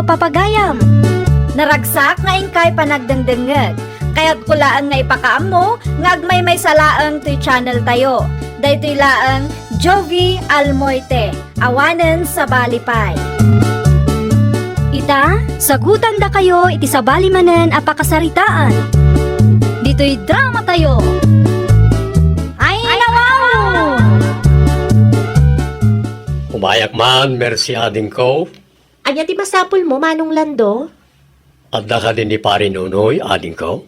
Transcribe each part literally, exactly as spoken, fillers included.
Papagayam. Naragsak nga inkay panagdengdengngeg. Kayatko laeng nga ipakaammo nga agmaymaysa laeng toy channel tayo. Daytoy laeng Jovie Almoite, awanen sabali pay. Ita, sagutandakayo iti sabali manen a pakasaritaan. Ditoy drama tayo. Ay, wow! Umayak man, Mercy adingko. Ania ti masapulmo, Manong Lando? Adda kadi ni Pari Nonoy, adingko?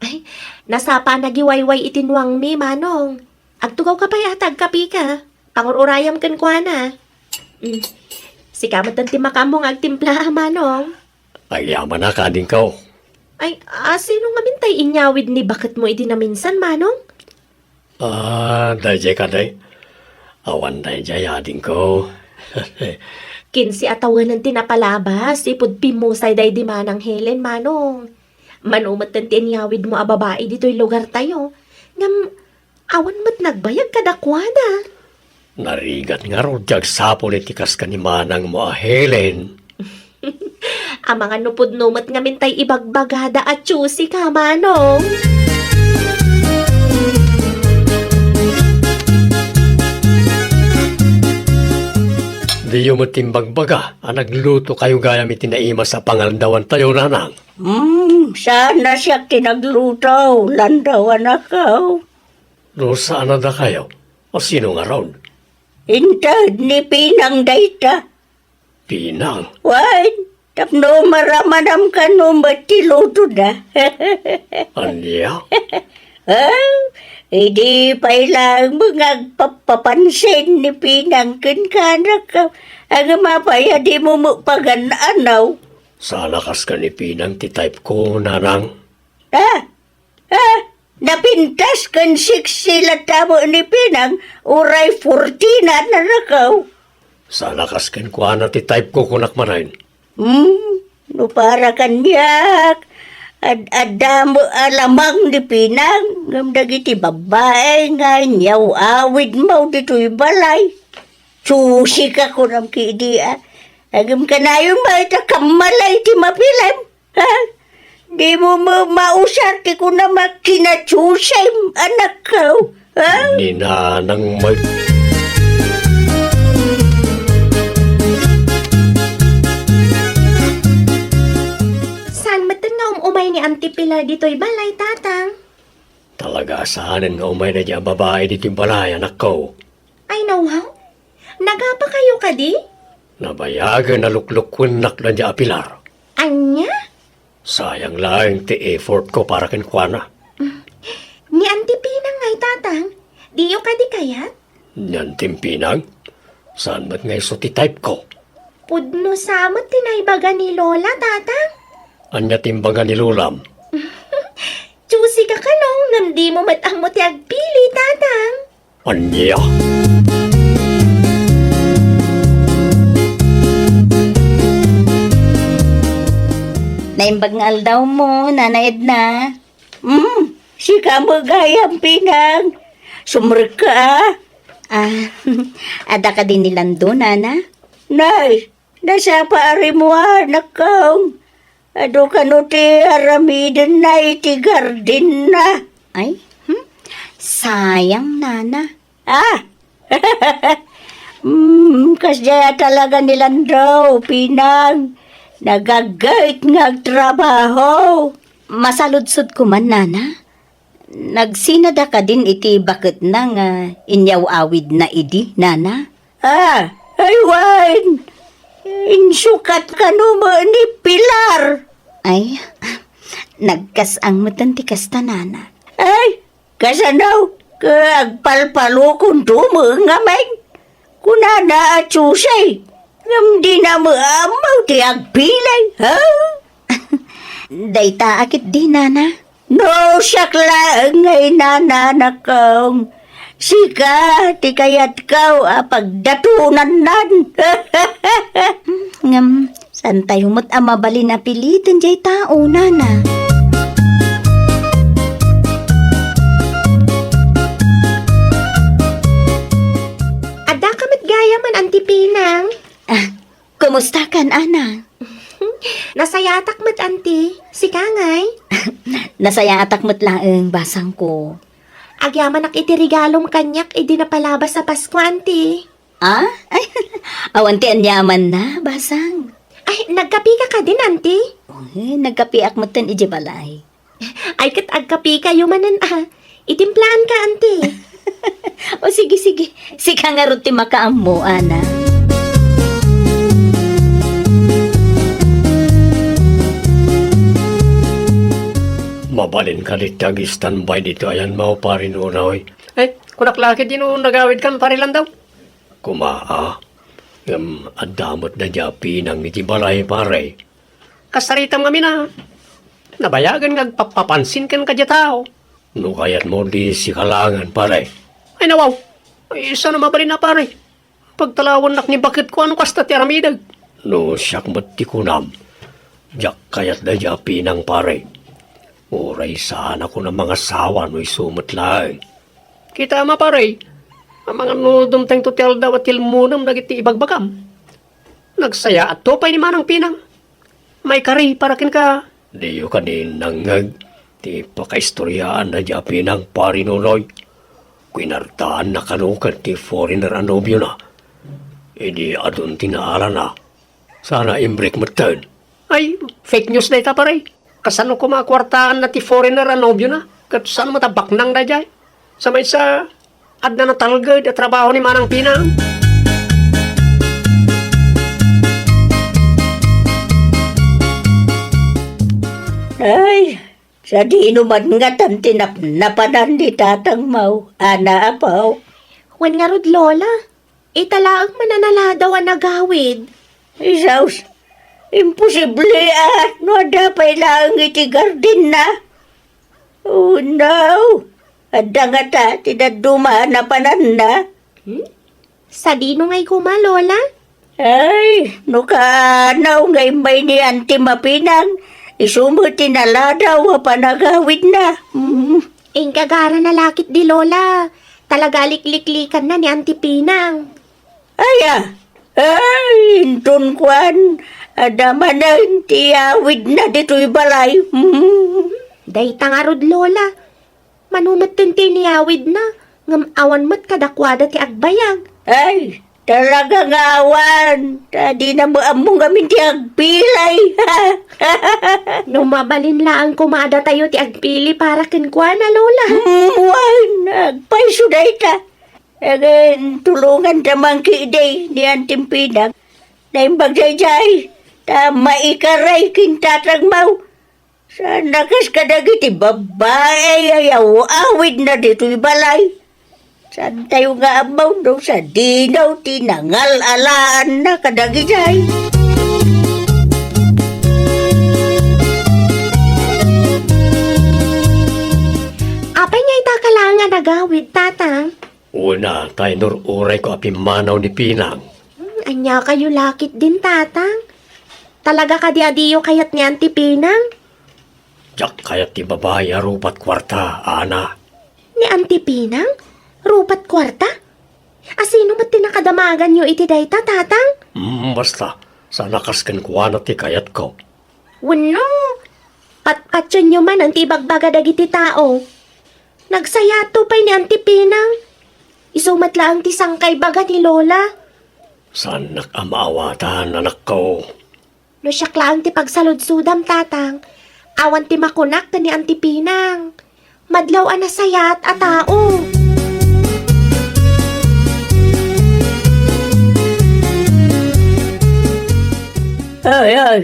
Ay, nasapa a nagiwayway iti nuangmi, Manong. Agtugawka pay a ta agkapika. Pangur-urayam kenkuana. Mm. Sika met ti makaammo nga agtimpla, a, Manong. Agyamanak, adingko. Ay, a, sino ngamin tay inyawid ni baketmo idi naminsan, Manong? Ah, daydiay kadi. Awan daydiay, adingko. Kinse a tawenan ti napalabas, ipud pimmusay daydi Manang Helen, Manong. Mano metten ti inyawidmo a babai ditoy lugartayo. Ngem, awan met nagbayag kadakuada. Narigat ngarud ti agsapul iti kas ken ni manangmo a Helen. Amangan no pudno met ngamin tay ibagbagada a tsusi ka, Manong. Diyo met imbagbaga a naglutokayo gayam iti naimas a pangaldawantayo, nanang? Hmm, saan a siak ti nagluto, Lando, anakko. No saan a dakayo, a sino ngarud? Inted ni Pinang dayta. Pinang? Wen, tapno maramanam kano met ti lutona. Ania? Ah, idi pay laeng nga agpappapansin ni Pinang kenkanak, ngem apay a dimo met pagan-anaw? Saan a kas ken ni Pinang ti type ko, nanang. Ah, ah, napintas ken sexy latta met ni Pinang, uray fortina, anakko. Saan a kas kenkuana ti type ko, kunak manen. Hmm, no para kaniak, ad-adda met a lamang ni Pinang, ngem dagiti babbai nga inyaw-awidmo ditoy balay. Tsusi ka kunam kadi, a. Ngem kanayon met a kammalay ti mapilem. Ha? Dimo ma-, mausar ti kunam a kinatsusim, anakko. Ha? Ni nanang may- Saan metten nga um-umay ni Auntie Pilar ditoy balay, Tatang? Talaga a saanen nga umay daydiay a babai ditoy balay, anakko. Ay, nawaw? Nagapakayo kadi? Nabayagen a luklukwennak daydiay a Pilar. Ania? Sayang laeng ti effort ko para kenkuana. Ni Auntie Pinang ngay, Tatang, diyo kadi kayat? Ni Auntie Pinang? Saan met nga isu ti type ko? Pudno sa met ti naibaga ni Lola, Tatang. Ania ti imbaga ni Lolam? Tsusi ka kano, ngem dimo met ammo ti agpili, Tatang. Ania? Naimbag nga aldawmo, Nana Edna. Hmm, sika met gayam, Pinang. Sumrekka, a. Ah, adda kadi ni Lando, Nana? Nay, nasapa a rimmuar, anakko. Adu kano ti aramidenna iti gardenna. Ay, hmm? Sayang, Nana. Ah! Hmm, kasdiay a talaga ni Lando, Pinang. Nagaggait nga agtrabaho. Masaludsodko man, Nana. Nagsinada kadin iti baketna nga inyaw-awidna idi, Nana? Ah, ay wen! Insukat kano met ni Pilar? Ay, nagkas-ang metten ti kasta, Nana. Ay, kasano? Ket agpalpalokonto met ngamin. Kunana a tsusi, ngem dina met ammo ti agpili, ha? Dayta a ketdi, Nana. No, siak laeng nga inana, anakko. Sika ti kayatko a pagdatonannan. Ngem, saantayo met a mabalin a piliten diay tao, Nana. Addaka met gayamen, Auntie Pinang. Ah, kumusta kan, Nana? Nasayaatak met, Auntie. Sika ngay? Nasayaatak met laeng, basangko. Agyamanak iti regalom kaniak idi napalabas a Pasko, Auntie. Ah? Ay, awan ti aniamanna, basang. Ay, nagkapika kadin, Auntie? Eh, nagkapiak metten iti balay. Ay, ket agkapikayo manen, ah. Itimplaan ka, Auntie. O, sige, sige. Sika ngarud ti makaammo, Ana. Mabalin kadi ti ag-standby ditoy ayanmo, Pare Nonoy? Ay, kunak la ketdi no nagawidkan, Pare Landau. Koma, a. Ngem adda met daydiay a pinang iti balay, pare. Kasaritam ngamin a nabayagen nga agpappapansin kenka diay tao. No kayatmo, di sika laengen, pare. Ay, nawaw. Ay, saan a mabalin a, pare? Pagtalawannak ni baketko a no kasta ti aramidek. No siak met ti kunam, diak kayat daydiay a pinang, pare. Uray saanakon a mangasawa no isu met laeng. Kitam a, pare, amangan no dumtengto ti aldaw a tilmonem dagiti ibagbagam. Nagsayaatto pay ni Manang Pinang. Maikari para kenka. Diyo kadi nangngeg ti pakaistoriaan daydiay a pinang, Pare Nonoy? Kuinartaanna kano ken ti foreigner a nobiona. Idi adun ti naalana, saan a imbrik metten. Ay, fake news dayta, pare. Kasano koma a kuartaanna ti foreigner a nobiona? Ket saan met a baknang daydiay? Sa maysa, adda natalged a trabaho ni Manang Pinang. Ay, sadino man ngatan ti napnapanan ni tatangmo, Ana, apo? Wen ngarud, Lola. Ita laeng man a naladaw a nagawid. Isus, imposible a no adda pay laeng iti gardenna. Oh, no. Adda ngata ti dadduma a napananna. Hmm? Sadino ngay koma, Lola? Ay, no kaano nga immay ni Auntie Mapinang, isu met ti naladaw a panagawidna. Mm. Inka gara na lakit di Lola. Talaga likliklikanna ni Auntie Pinang. Aya, ay, inton kuan, adda manen ti awidna ditoy balay. Hmm. Dayta ngarud, Lola. Mano metten ti iniyawidna, ngem awan met kadakuada ti agbayag. Ay, talaga nga awan. Ta dina met ammo ngamin ti agpili. No mabalin laeng koma a datayo ti agpili para kenkuana, Lola. Hmm, wen, agpayso dayta. Agen, tulonganta man ketdi ni Auntie Pinang. Naimbag daydiay, ta maikaray ken tatangmo. Saan a kas kadagiti babbai a aw-awidna ditoy balay. Saantayo nga ammo no sadino ti nangal-alaanna kadagijay. Apay nga ita ka laeng a nagawid, Tatang? Una, ta inur-urayko a pimmanaw ni Pinang. Hmm, ania kayo lakit din, Tatang? Talaga kadi a diyo kayat ni Auntie Pinang? Diak kayat ti babai a rupat kuarta, Ana. Ni Auntie Pinang? Rupat kuarta? Asino met ti nakadamaganyo iti dayta, Tatang? Mm, basta, saan a kas kenkuana ti kayatko. Wenno, patpationyo manen ti ibagbaga dagiti tao. Nagsayaatto pay ni Auntie Pinang. Isu met laeng ti sangkaibaga ni Lola. Saannak a maawatan, anakko. No siak laeng ti pagsaludsodam, Tatang, awan ti makunak ken ni Auntie Pinang. Madlaw a nasayaat a tao. Ay, ay,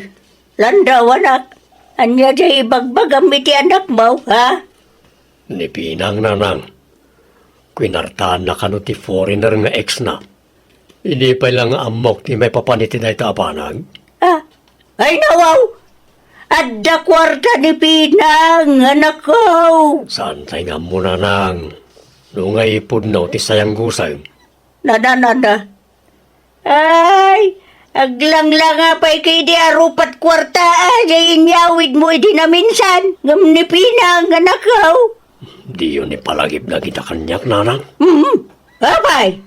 Landau, anak, ania diay ibagbagam iti anakmo, ha? Ni Pinang, Nanang. Kuinartaanna kano ti foreigner nga ex-na. Idi pay la nga ammok ti maipapan iti dayta a banag. Ah, ay, nawaw! Adda kuarta ni Pinang, anakko! Saantay nga ammo, Nanang. No nga ipudno ti sayanggusem. Nana, nana. Ay, aglanglanga pay ketdi a rupat kuarta a diay inyawidmo idi naminsan, ngem ni Pinang, anakko. Diyo ni palagip dagita kaniak, Nanang? Hmm. Apay,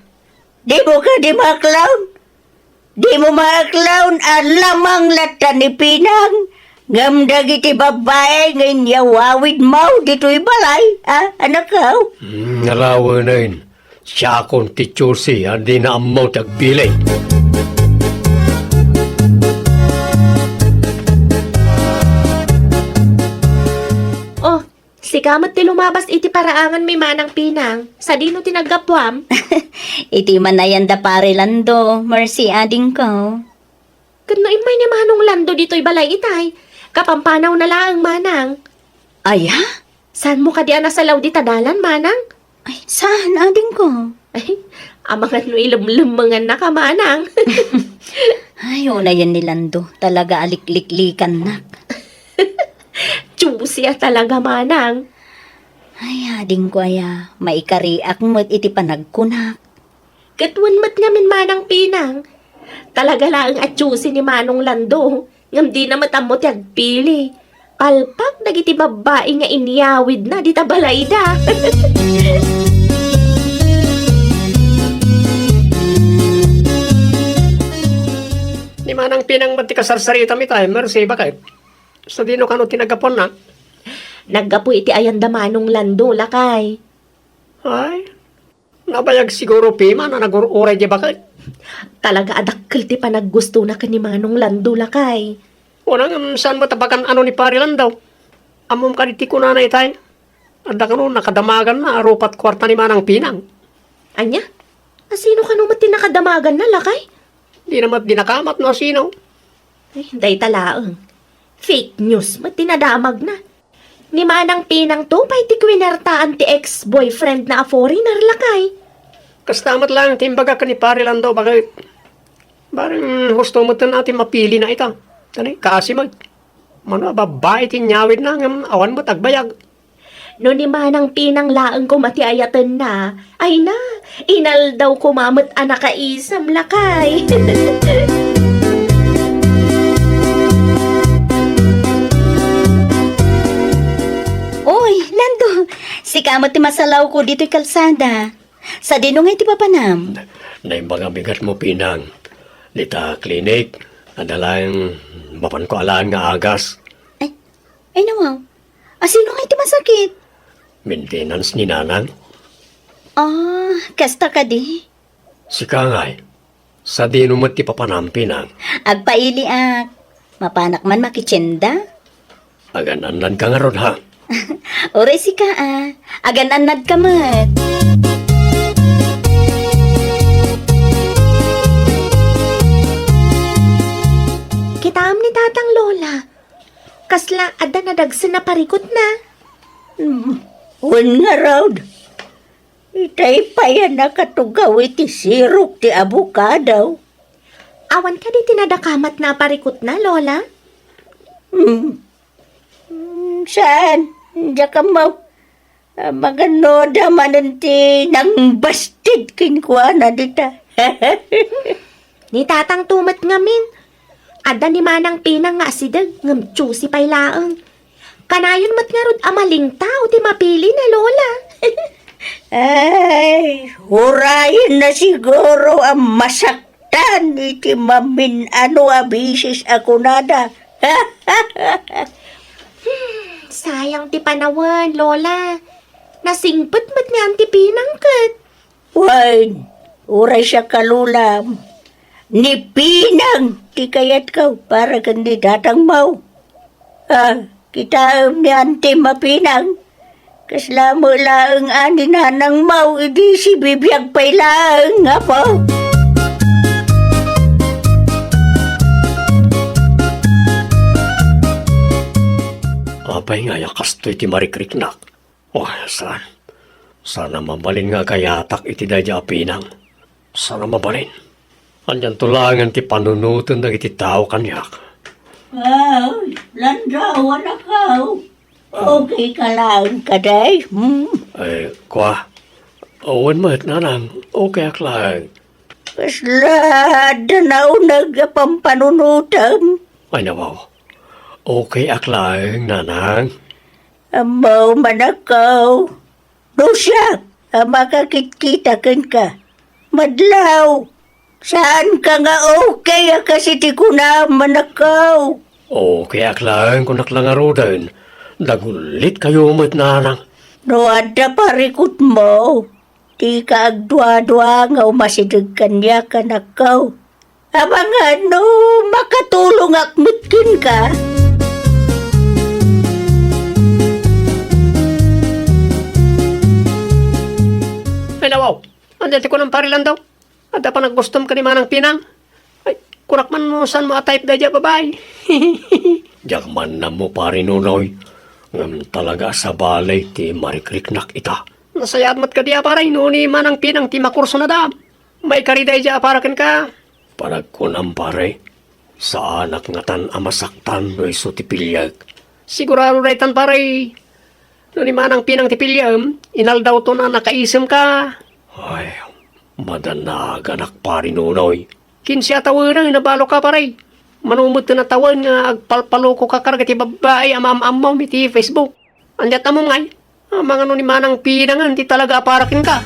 dimo kadi maklaon? Dimo maaklaw a lamang latta ni Pinang, ngem dagiti babbai nga inyawawidmo ditoy balay, a, anakko? Hmm, alawenen. Siakon ti tsusi a dina ammo ti agpili. Oh, sika met ti lumabas iti paraangan mi, Manang Pinang. Sadino ti naggapuam? Iti manayanda Pare Lando, Mercy, adingko. Ket no immay ni Manong Lando ditoy balay itay, kapampanaw na laeng, Manang. Aya? Saanmo kadi a nasalaw dita dalan, Manang? Ay, saan, adingko? Ay, amangan no ilemlemmengannaka, Manang. Ay, unayen ni Lando. Talaga a likliklikannak. Tsusi a talaga, Manang. Ay, adingko aya, maikariak met iti panagkunak. Ket wen met ngamin, Manang Pinang. Talaga laeng a tsusi ni Manong Lando, ngem dina met ammo ti agpili. Palpak dagiti babbai nga inyawidna dita balayda. Ni Manang Pinang met ti kasarsaritam itay, Mercy, baket? Sadino kano ti naggapuanna? Naggapu iti ayanda Manong Lando, lakay. Ay, nabayag siguro piman a nagur-uray ti baket. Talaga a dakkel ti panaggustona ken ni Manong Lando, lakay. Wen, ngem saan met a pagan-ano ni Pare Lando? Ammom kadi ti kunana itay? Adda kano nakadamaganna a rupat kuarta ni Manang Pinang. Ania? Asino kano met ti nakadamaganna, lakay? Dina met dinakamat no asino. Ay, dayta laeng. Fake news met ti nadamagna. Ni Manang Pinang to pay ti kuinertaan ti ex-boyfriend na a foreigner, lakay. Kasta met laeng ti imbagak ken ni Pare Lando, baket? Bareng husto met a ti mapilina ita. Tani, kaasi met. Mano a babbai ti inyawidna ngem awan met agbayag. No ni Manang Pinang laeng koma ti ayatenna, ay na, inaldaw koma met a nakaisam, lakay. Oy, Lando, sika met ti masalawko ditoy kalsada. Sadino ngay ti papanam? Naimbag a bigatmo, Pinang. Dita klinik, adda laeng mapanko alaen nga agas. Ay, ay, nawaw. Asino ngay ti masakit? Maintenance ni Nanang. Ah, kasta kadi? Sika ngay, sadino met ti papanam, Pinang? Agpailiak. Mapanak man makitienda? Agan-annadka ngarud, ha? Uray sika, a. Agan-annadka met. Kitaem ni Tatang, Lola. Kasla adda nadagsen a parikutna. Hmm, wen ngarud. Itay pay a nakatugaw iti sirok ti abokado. Awan kadi ti nadakamatna a parikutna, Lola? Hmm. Hmm, saan? Diak ammo. Ah, magano da manen ti nangbasted kenkuana dita. Ni Tatang to met ngamin. Adda ni Manang Pinang nga asideg, ngem tsusi pay laeng. Kanayon met ngarud a malingtao ti mapilina, Lola. Ay, urayenna siguro a masaktan iti mamin-ano a bisis a kunada. Sayang ti panawen, Lola. Nasingpet met ni Auntie Pinang ket. Wen, uray siak a lolam, ni Pinang ti kayatko para ken ni Tatangmo. Ah, kitaem ni Auntie a Pinang. Kasla met laeng a ni Nanangmo idi sibibiag pay laeng, Apo. Apay ngay a kastoy ti marikriknak? Oh, saan? Saan a mabalin nga agayatak iti daydi a Pinang. Saan a mabalin. Anianto laengen ti panunoten dagiti tao kaniak? Ay, Lando, anakko. Okay ka laeng kadi? Hmm? Eh, kua, wen met, Nanang, okay ak laeng. Kasla adda nauneg a pampanunotem? Ay, nawaw. Okay ak laeng, Nanang. Ammo, anakko. No siak a makakitkita kenka, madlaw. Saanka nga okay a kas iti kunam, anakko? Okayak laeng, kunak la ngaruden. Dagulitkayo met, nanang. No adda parikutmo, dika agduadua nga umasideg kaniak, anakko. Amangan no makatulongak met kenka. Ay, nawaw. Ania ti kunam, Pari Lando? Adda panaggustom ken ni Manang Pinang? Ay, kunak man no saanmo a type daydiay a babai. Diak man ammo, Pari Nonoy. Ngem talaga a sabali ti marikriknak ita. Nasayaat met kadi a, pare, no ni Manang Pinang ti makursonada. Maikari daydiay a para kenka. Panagkunam, pare, saanak ngatan a masaktan no isu ti piliek. Sigurado daytan, pare. No ni Manang Pinang ti piliem, inaldawton a nakaisemka. Ay, madanaganak, Pari Nonoy. Kinse a tawen a nabaloka, pare. Mano met ti natawen nga agpalpalokoka kadagiti babbai a maam-ammom iti Facebook. Ania ti ammom ngay? Amangan no ni Manang Pinangen ti talaga a para kenka.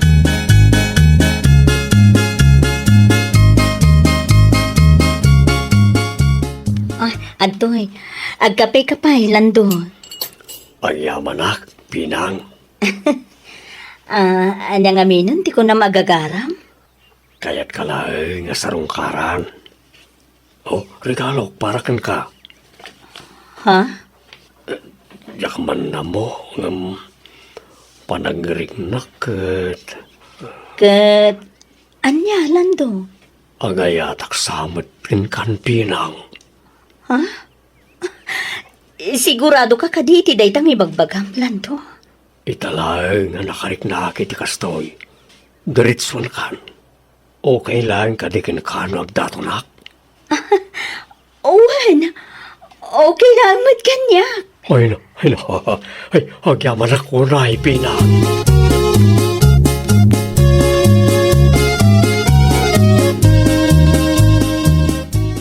Ah, adtoy. Agkape ka pay, Lando. Agyamanak, Pinang. Ah, ania ngamin ti kunam a gagaram? Kayatka laeng a sarungkaran. O, regalok para kenka. Ha? Diak man ammo, ngem panagriknak ket. Ket ania, Lando? Agayatak sa met kenka, Pinang. Ha? Sigurado ka kadi iti dayta nga ibagbagam, Lando? Ita laeng a nakariknak iti kastoy. Diretsuankan. Okay laeng kadi kenka no agdatonak? Wen, okay laeng met kaniak. Ay, no, ay, no. Ay, agyamanak unay, Pinang.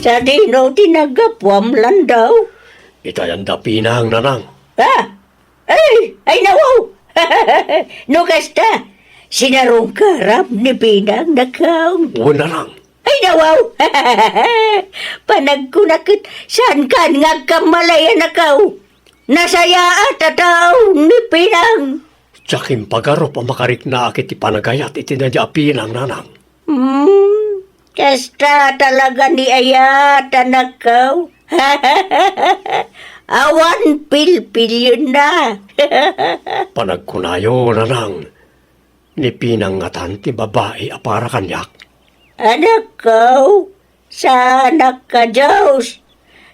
Sadino ti naggapuam, Lando? Ita yanda, Pinang, nanang. Ah, Ay, ay, nawaw! No kasta, sinarungkaram ni Pinang, nakkaw. Wen, nanang. Ay, nawaw! Panagkunak ket saankan nga agkammalay, anakkaw. Nasayaat a tao ni Pinang. Diak impagarup a makariknak iti panagayat iti daydiay a Pinang, nanang. Hmm, kasta talaga ni ayat, anakkaw. Awan pilpilienna. Panagkunayo, nanang, ni Pinang ngatan ti babai a para kaniak. Anakkaw, saanak a Dios.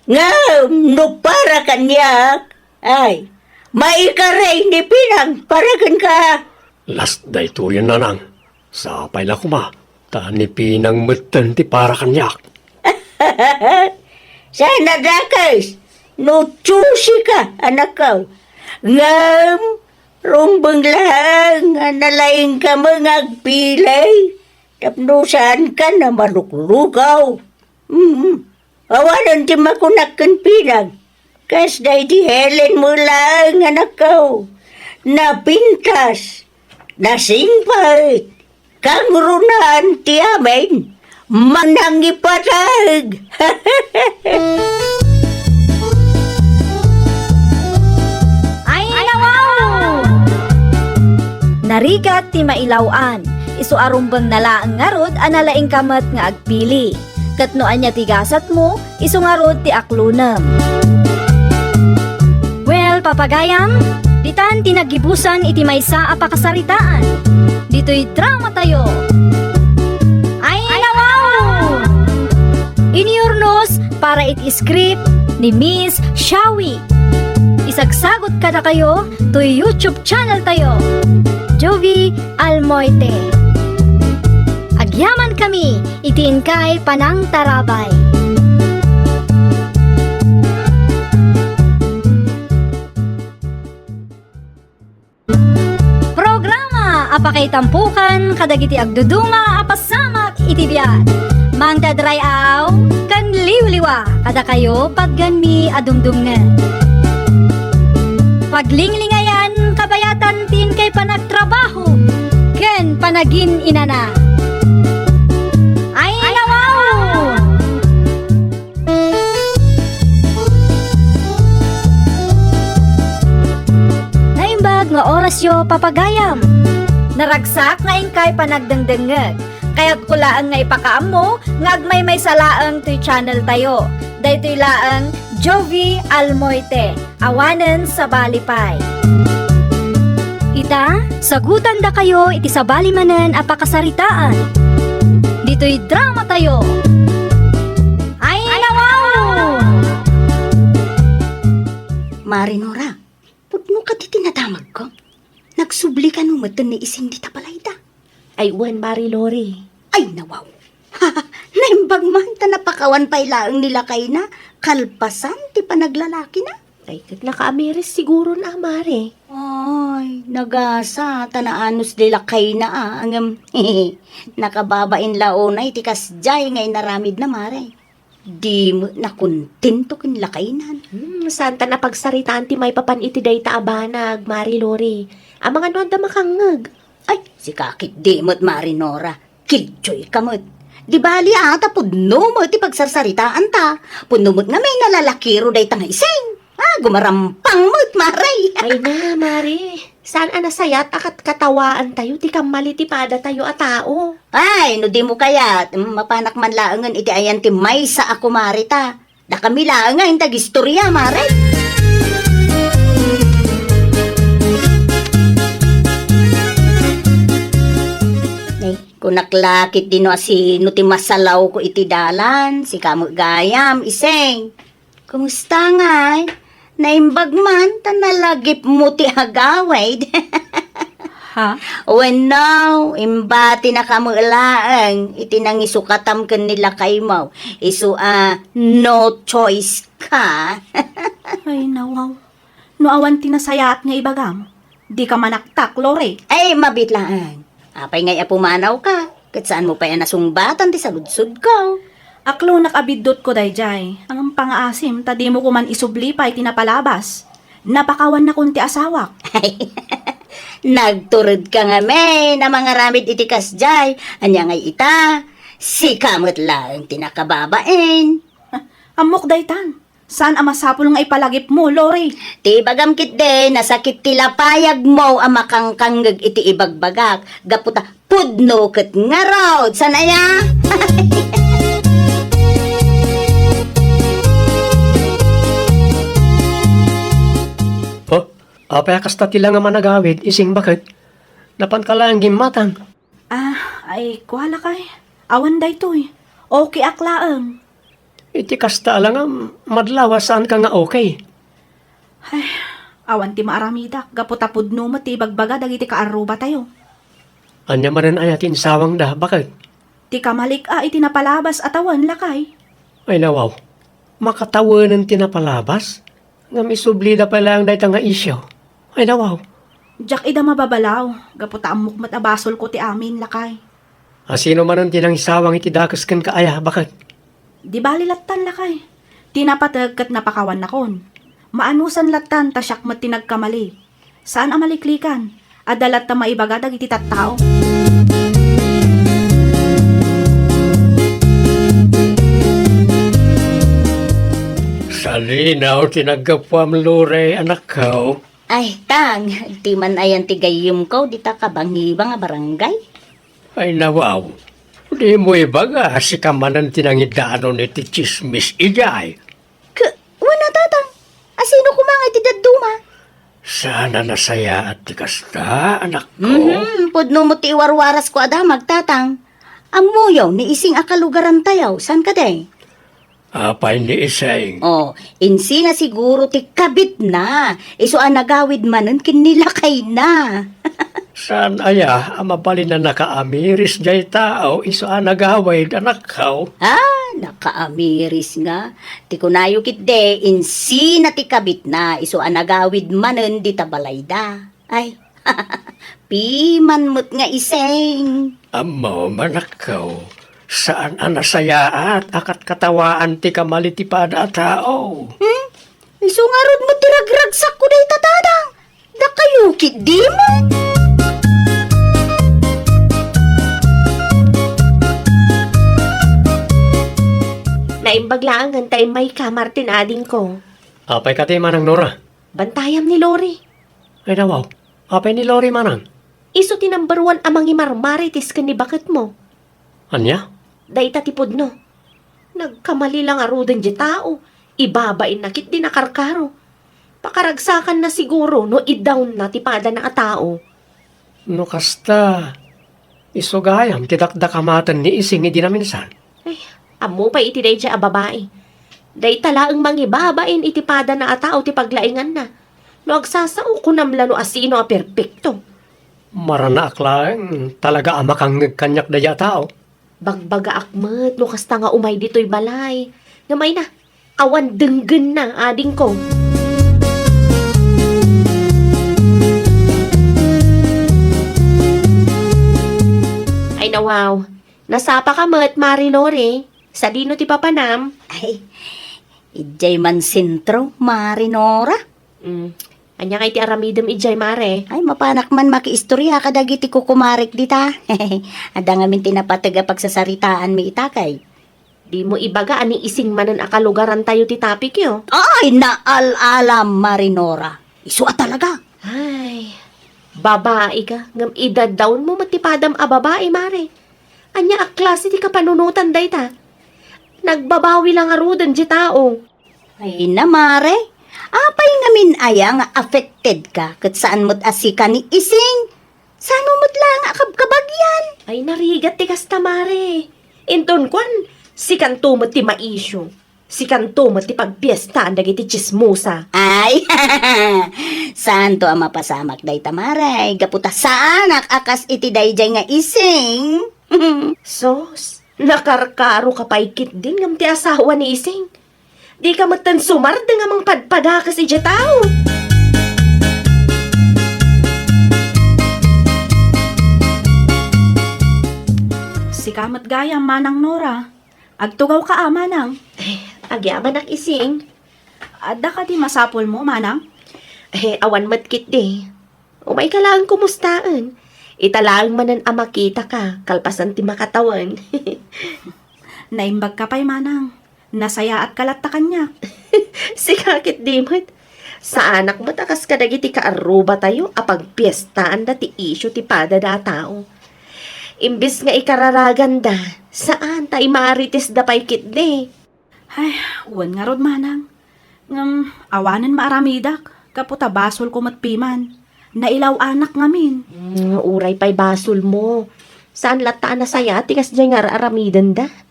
Ngem no para kaniak, ay, maikaray ni Pinang para kenka. Last daytoyen, nanang. Sapay la koma, ta ni Pinang metten ti para kaniak. Saan a dakes no choosy ka, anakkaw. Ngem, rumbeng laeng a nalaingka met nga agpili tapno saankan a maluklukaw. Mm. Awanen ti makunak ken Pinang. Kas daydi Helen met laeng, anakkaw. Napintas, nasingpet, kangrunaan ti amin, manangipateg. Ay, nawaw! Narigat ti mailaw-an. Isu a rumbengna laeng ngarud a nalaingka met nga agpili. Ket no ania ti gasatmo, isu ngarud ti aklonem. Well, papagayam, ditan ti naggibusan iti maysa a pakasaritaan. Ditoy dramatayo. Ay, nawaw! Inyurnos para iti script ni Miss Shawi. Isagsagot kadakayo toy YouTube channel tayo, Jovie Almoite. Agyamankami iti inkay panangtarabay. Programa a pakaitampokan kadagiti agduduma a pasamak iti biag. Mangted ray-aw ken liwliwa kadakayo patgenmi a dumdumngen. Paglinglingayan kabayatan ti inkay panagtrabaho ken panagin-inana. Ay, ay, Papagayam! Naragsak nga inkay panagdengdengngeg. Kayatko laeng nga ipakaammo nga agmaymaysa laeng toy channel tayo. Daytoy laeng Jovie Almoite, awanen sabali pay. Ita, sagutandakayo iti sabali manen a pakasaritaan. Ditoy drama tayo. Ay, nawaw! Mari Nora, pudno kadi ti nadamagko? Nagsubli kano met ni Ising dita balayda? Ay, wen, Mari Lori. Ay, nawaw. Naimbag man ta napakawan pay laeng ni lakayna, kalpasan ti panaglalakina. Ay, ket nakaamiris siguron a, Mari. Ay, nagasa ta naanus di lakayna a, ngem nakababain la unay ti kasdiay nga inaramidna, Mari. Di met nakontento ken lakaynan. Hmm, saan ta napagsaritaan ti maipapan iti dayta a banag, Mari Lori. Amangan no adda makangngeg. Ay, sika ketdi met, Mari Nora. Kidjoy ka met. Di bali a, ta pudno met ti pagsarsaritaanta. Pudno met nga may nalalakiro dayta nga Ising. Ah, gumarampang met, Mari. Ay na, Mari. Saan a nasayaat a kat-, katawaantayo ti kammali ti padatayo a tao? Ay, no dimo kayat, mm, mapanak man laengen iti ayan ti maysa a kumarita. Dakami laeng nga intagistorya, Mari. Nay, kunak la ketdi no asino ti masalawko iti dalan, sika met gayam, Ising. Kumusta ngay? Naimbag man ta nalagipmo ti agawid. Ha? Wenno, imbatinaka met laeng iti nangisukatam ken ni lakaymo. Isu a no choice ka. Ay, nawaw. No awan ti nasayaat nga ibagam, dika manaktak, Lori. Ay, mabiit laeng. Apay ngay a pumanawka, ket saanmo pay a nasungbatan ti saludsodko? Aklonak a biddutko daydiay, ngem pangaasim ta dimo koman isubli pay ti napalabas. Napakawannakon ti asawak. Nagturedka ngamin a mangaramid iti kasdiay. Ania ngay ita? Sika met laeng ti nakababain. Ah, ammok daytan. Saan a masapul nga ipalagipmo, Lori? Ti ibagam ketdi, nasakit ti lapayagmo a makangkangngeg iti ibagbagak, gapu ta pudno ket ngarud. Saan aya? Oh, apay a kasta ti la nga managawid, Ising baket? Napanka laeng gimmatang. Ah, ay, kua lakay. Awan daytoy. Okay ak laeng. Iti kasta a langam, madlaw a saanka nga okay. Ay, awan ti maaramidak, gapu ta pudno met ti ibagbaga dagiti kaarrubatayo. Ania manen aya ti insawangda, baket? Ti kamalik a iti napalabas a tawen, lakay. Ay, nawaw. Makatawenen ti napalabas? Ngem isublida pay laeng dayta nga isyu. Ay, nawaw. Diak ida mababalaw, gapu ta ammok met a basolko ti amin, lakay. Asino manen ti nangisawang iti dakes kenka aya, baket? Di bali lattan, lakay. Ti napateg ket napakawannakon. Maanusan lattan ta siak met ti nagkamali. Saan a maliklikan. Adda latta maibaga dagiti tattao. Salinaw ti naggapuam, Lori, anakko. Ay, tang, ti man ayan ti gayyemko dita kabangibang a barangay? Ay, nawaw. Dimo ibaga, sika manen ti nangidanon iti tsismis idiay. K-, wen a, tatang. Asino koma nga iti dadduma? Saan a nasayaat ti kasta, anakko. Mhm, pudno met ti iwarwarasko a damag, tatang. Ammoyo ni Ising a kalugarantayo, saan kadi? Apay ni Ising? Oh, insina siguro ti kabitna, isu a nagawid manen ken ni lakayna. Saan aya a mabalin a nakaamiris jay tao isu a nagawid, anakko? Ah, nakaamiris nga. Ti kunayo ketdi, insina ti kabitna isu a nagawid manen dita balayda. Ay, piman met nga Ising. Ammom, anakko, saan a nasayaat a katkatawaan ti kamali ti pada a tao. Hmm? Isu ngarud met ti ragragsakko dayta, tatang. Dakayo ketdi met. Naimbag laengen ta immayka, Martin, adingko. Apay kadi, Manang Nora? Bantayam ni Lori. Ay, nawaw. Apay ni Lori manang? Isu ti number one a mangimarmarites ken ni baketmo. Ania? Dayta ti pudno. Nagkamali la ngaruden ti tao. Ibabainna ketdi nakarkaro. Pakaragsakanna siguro no i-down na ti padana a tao. No kasta, isu gayam ti dakdakamaten ni Ising idi naminsan. Ay, ammo pay iti daydiay a babai. Dayta laeng mangibabain iti padana a tao ti paglainganna. No agsasao, kunam la no asino a perpekto. Maranaak laeng, talaga a makangngeg kaniak daydiay a tao. Bagbagaak met no kasta nga umay ditoy balay. Ngem ay na, awan denggenna, adingko. Ay na, wow. Nasapa ka met, Mari Lori. Sadino ti papanam? Ay, idiay man sentro, Mari Nora. Mm. Ania kay ti aramidem idiay, Mare? Ay, mapanak man makiistorya kadagiti kukumarek dita. Adda ngamin ti napateg a pagsasaritaanmi ita kay. Dimo ibaga a ni Ising manen a kalugarantayo ti topikyo. Ay, naal-alam, Mari Nora. Isu a talaga. Ay, babai ka, ngem idaddawnmo met ti padam a babai, Mare. Ania a klase ti kapanunotan dayta? Nagbabawi la ngaruden ti tao. Ay na, Mare. Apay ngamin aya nga affected ka ket saan met a sika ni Ising? Sano met la nga akabkabag yan? Ay, narigat ti kasta, Mare. Inton kuan, sikanto met ti maisyu. Sikanto met ti pagpiestaan dagiti tsismosa. Ay, saanto a mapasamak dayta, Mare, gapu ta saanak a kas iti daydiay nga Ising. Sus, nakarkaro ka pay ketdin ngem ti asawa ni Ising. Dika metten sumardeng a mangpadpadakes idiay tao. Sika met gayam, Manang Nora. Agtugawka a, Manang. Eh, agyamanak, Ising. Adda kadi masapulmo, Manang? Eh, awan met ketdi. Umayka laeng kumustaen. Ita laeng manen a makitaka, kalpasan ti makatawen. Naimbagka pay, Manang. Nasayaatka latta kaniak. Sika ketdi met. Saanak met a kas kadagiti kaarrubatayo a pagpiestaanda ti isyu ti padada a tao. Imbes nga ikararaganda, saan ta imaritisda pay ketdi. Ay, wen ngarud, Manang. Ngem awanen maaramidak, gapu ta basolko met piman. Nailaw-anak ngamin. Mm, uray pay basolmo. Saan latta a nasayaat ti kasdiay nga ar-aramidenda.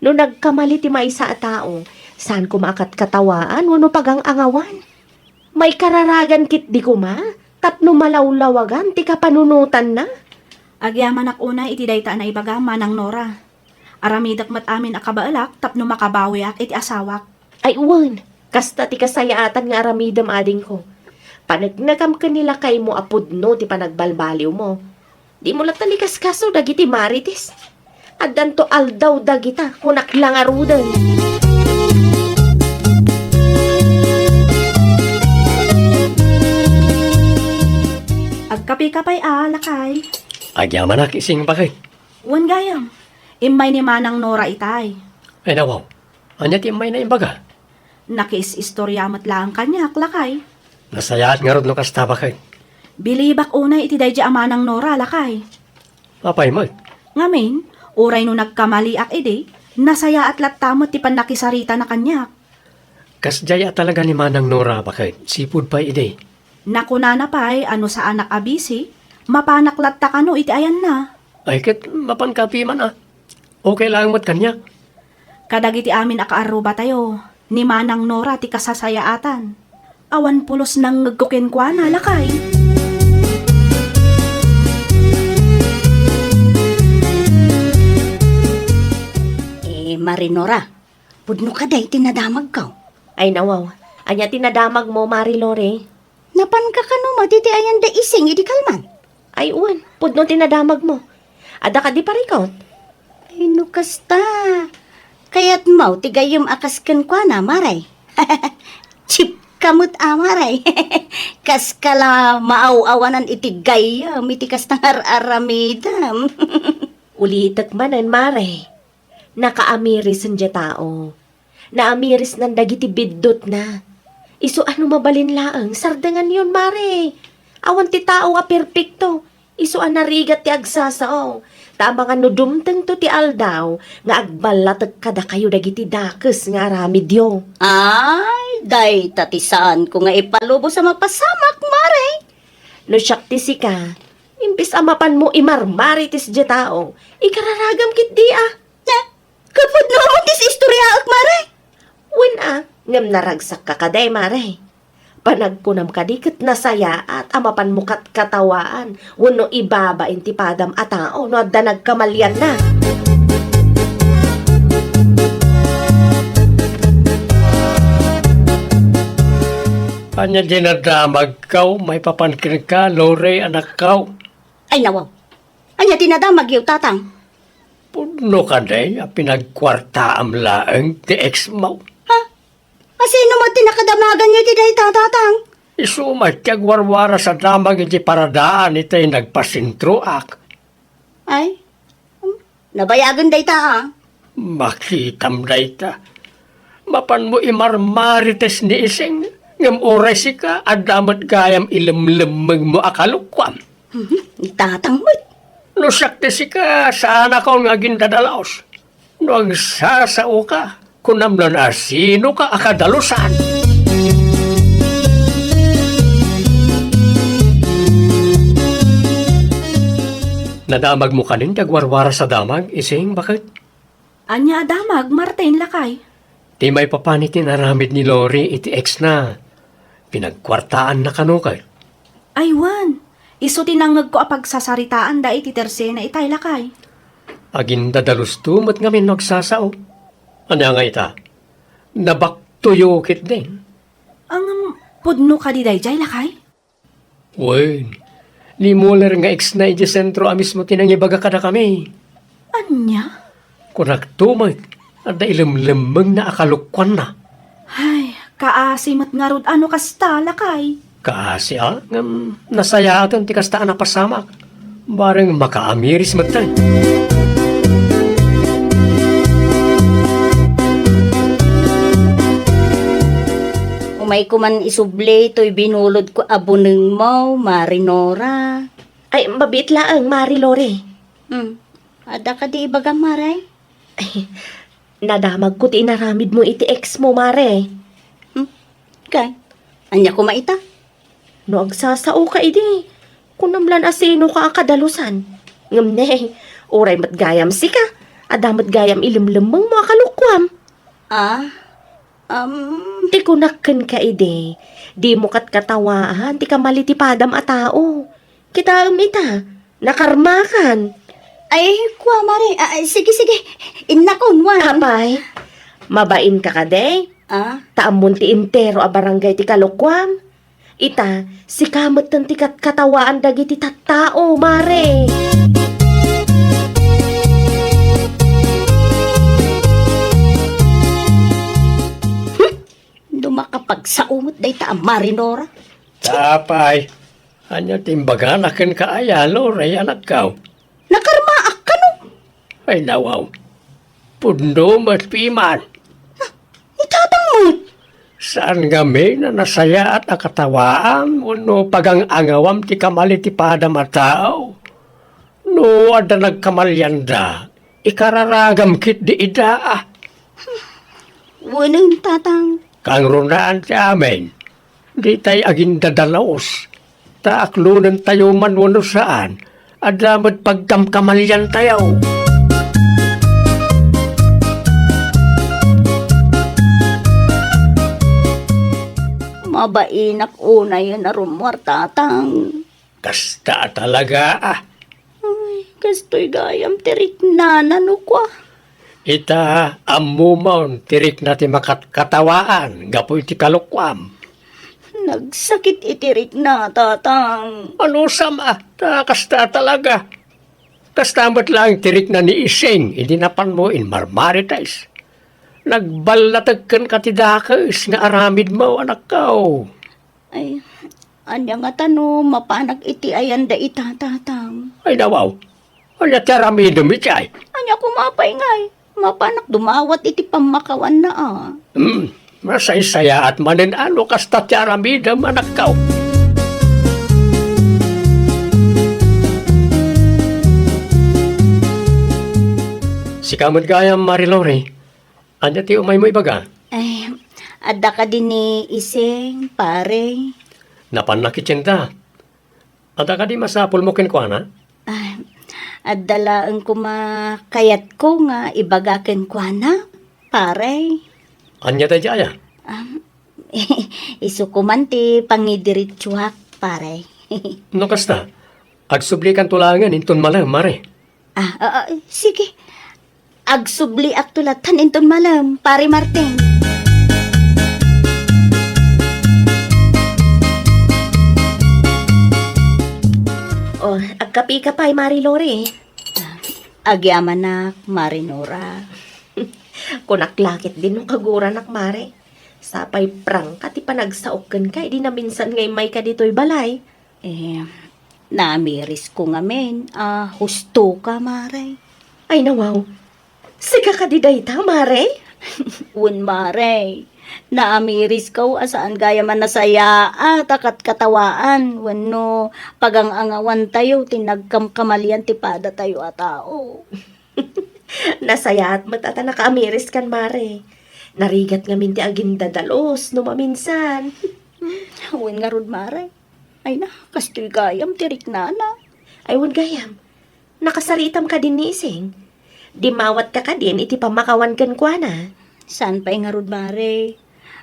No nagkamali ti maysa a tao, saan koma a katkatawaan wenno pagang-angawan. Maikararagan ketdi koma tapno malawlawagan ti kapanunotanna. Agyamanak unay iti dayta a naibagam, Manang Nora. Aramidek met amin a kabaelak tapno makabawiak iti asawak. Ay, wen, kasta ti kasayaatan nga aramidem, adingko. Paneknekam ken ni lakaymo a pudno ti panagbalbaliwmo. Dimo latta ikaskaso dagiti marites. Addanto aldaw dagita, kunak la ngaruden. Agkapika pay a, lakay. Agyamanak, Ising, bakay. Wen gayam, immay ni Manang Nora itay. Ay, nawaw. Ania ti immayna imbaga? Nakiis-istorya met laeng kaniak, lakay. Nasayaat ngarud no kasta, bakay. Bilibak unay iti daydi a Manang Nora, lakay. Apay met? Ngamin, uray no nagkamaliak idi, nasayaat latta met ti pannakisaritana kaniak. Kasdiay a talaga ni Manang Nora, bakay. Sipud pay idi. Nakunana pay a no saanak a bisi, mapanak latta kano iti ayanna. Ay, ket mapanka piman a. Okay laeng met kaniak. Kadagiti amin a kaarrubatayo, ni Manang Nora ti kasasayaatan. Awan pulos nangngegko kenkuana, lakay. Eh, Mari Nora, pudno kadi ti nadamagko. Ay, nawaw. Ania ti nadamagmo, Mari Lori? Napanka kano met iti ayan da Ising idi kalman? Ay, wen, pudno ti nadamagmo. Adda kadi parikut? Ay, no kasta. Kayatmo ti gayyem a kas kenkuana, Mare. Chip ka met a, Mare. Kaska la maaw-awanan iti gayyem iti kasta nga ar-aramidem. Ulitek manen, Mare. Nakaamiris diay tao. Naamirisnan dagiti biddutna. Isu a no mabalin laeng, sardenganyon, Mare. Awan ti tao a perpekto, isu a narigat ti agsasao. Ta amangan no dumtengto ti aldaw nga agballatek kadakayo dagiti dakes nga aramidyo. Ay, dayta ti saanko nga ipalubos a mapasamak, Mare. No siak ti sika, imbes a mapanmo imarmarites diay tao, ikararagam ketdi a. Ne, kapudno mo ti istoryaek, Mare? Wen a, ngem naragsakka kadi, Mare. Panagkunam kadi ket nasayaat a mapanmo katkatawaan wenno ibabain ti padam a tao no adda nagkamalianna. Ania ti nadamagko maipapan kenka, Lore, anakko? Ay, nawaw. Ania ti nadamagyo, Tatang? Pudno kadi a pinagkuartaam laeng ti ex mo? Ha? Asino met ti nakadamaganyo iti dayta, Tatang? Isu met ti agwarwaras a damag iti paradaan iti nagpasentroak. Ay, hmm, nabayagen dayta, a. Makitam dayta. Mapanmo imarmarites ni Ising, ngem uray sika, adda met gayam ilemlemmengmo a kalokuam. Mhm, ni Tatang met. No siak ti sika, saanakon nga agindadalaos. No agsasaoka, kunam lan a sinoka a kadalusan. Nadamagmo kanin ti agwarwaras a damag, Ising, baket? Ania a damag, Martin, lakay? Ti maipapan iti inaramid ni Lori iti ex na. Pinagkuartaanna kano ket? Ay, wen. Isu ti nangngegko a pagsasaritaanda iti tersena itay, lakay. Agindadalusto met ngamin no agsasao. Ania nga ita? Nabaktoyo ketdin. Ngem, pudno kadi daydiay, lakay? Wen, ni Muller nga ex na idiay sentro a mismo ti nangibaga kadakami. Ania? Kunakto met, adda ilemlemmengna a kalokuanna. Ay, kaasi met ngarud a no kasta, lakay. Kaasi, a? Ngem nasayaaten ti kasta a napasamak. Bareng makaamiris metten. Umayko man isubli toy binulodko a bunengmo, Mari Nora. Ay, mabiit laeng, Mari Lori. Hmm. Adda kadi ibagam, Mare? Nadamagko ti inaramidmo iti ex mo, Mare. Hmm? Kay, ania koma ita? No agsasaoka idi, kunam lan a sinoka a kadalusan. Ngem ne, uray met gayam sika, adda met gayam ilemlemmengmo a kalokuam. Ah, um. Ti kunak kenka idi, dimo katkatawaan ti kamali ti padam a tao. Kitaem ita, nakarmakan. Ay, kua, Mare. Ah, sige, sige. Innakon, wan. Apay, mabainka kadi? Ah? Ta ammon ti entero a barangay ti kalokuam. Ita, sika metten ti katkatawaan dagiti tattao, Mare. Hmm? No makapagsao met dayta a Mari Nora. Apay, ania ti imbagana kenka aya, Lori, anakko? Nakarmaak kano? Ay, nawaw. Pudno met piman. Ni Tatang met. Saan ngamin a nasayaat a katawaan wenno pagang-angawam ti kamali ti padam a tao? No adda nagkamalianda, ikararagam ketdi ida, a. Wen, Tatang. Kangrunaan ti amin. Ditay agindadalaos. Ta aklonentayo man wenno saan, adda met pagkamkamaliantayo. Mabainak unay a rummuar, Tatang. Kasta a talaga, a. Ay, kastoy gayam ti riknana no kua. Ita, ammomon ti rikna ti makatkatawaan gapu iti kalokuam. Nagsakit iti rikna, Tatang. Anusam a, ta kasta a talaga. Kasta met laeng ti rikna ni Ising idi napanmo inmarmarites. Nagballatek kenka ti dakes nga aramidmo, anakko. Ay, ania ngata no mapanak iti ayanda ita, Tatang? Ay, nawaw. Ania ti aramidem iti ay? Ania koma pay ngay? Mapanak dumawat iti pammakawanna, a. Hmm, masaysayaat manen a no kasta ti aramidem, anakko. Ikaw met gayam, Mari Lori. Ania ti umaymo ibaga? Ay, adda kadi ni Ising, pare? Napanna ket ita. Adda kadi masapulmo kenkuana? Ay, adda laeng koma kayatko nga ibaga kenkuana, pare. Ania daydiay a? Um, isu koman ti pangidiretsuak, pare. No kasta, agsublikanto laengen inton malem, Mare. Ah, ah, ah, sige. Agsubliakto latta inton malem, Pare Martin. Oh, agkape ka pay, Mari Lori? Agyamanak, Mari Nora. Kunak la ketdin no kaguranak, Mare. Sapay prangka ti panagsaok kenka idi naminsan nga immayka ditoy balay. Eh, naamirisko ngamin a husto ka, Mare. Ay, nawaw. Sika kadi dayta, Mare? Wen, Mare. Naamirisko a saan gayam a nasayaat a katkatawaan wenno pagang-angawantayo ti nagkamkamalian ti padatayo a tao. Nasayaat met a ta nakaamiriskan, Mare. Narigat ngamin ti agindadalus no maminsan. Wen ngarud, Mare. Ay na, kastoy gayam ti riknana. Ay, wen gayam. Nakasaritam kadi ni Ising? Dimmawatka kadin iti pammakawan kenkuana? Saan pay ngarud, Mare.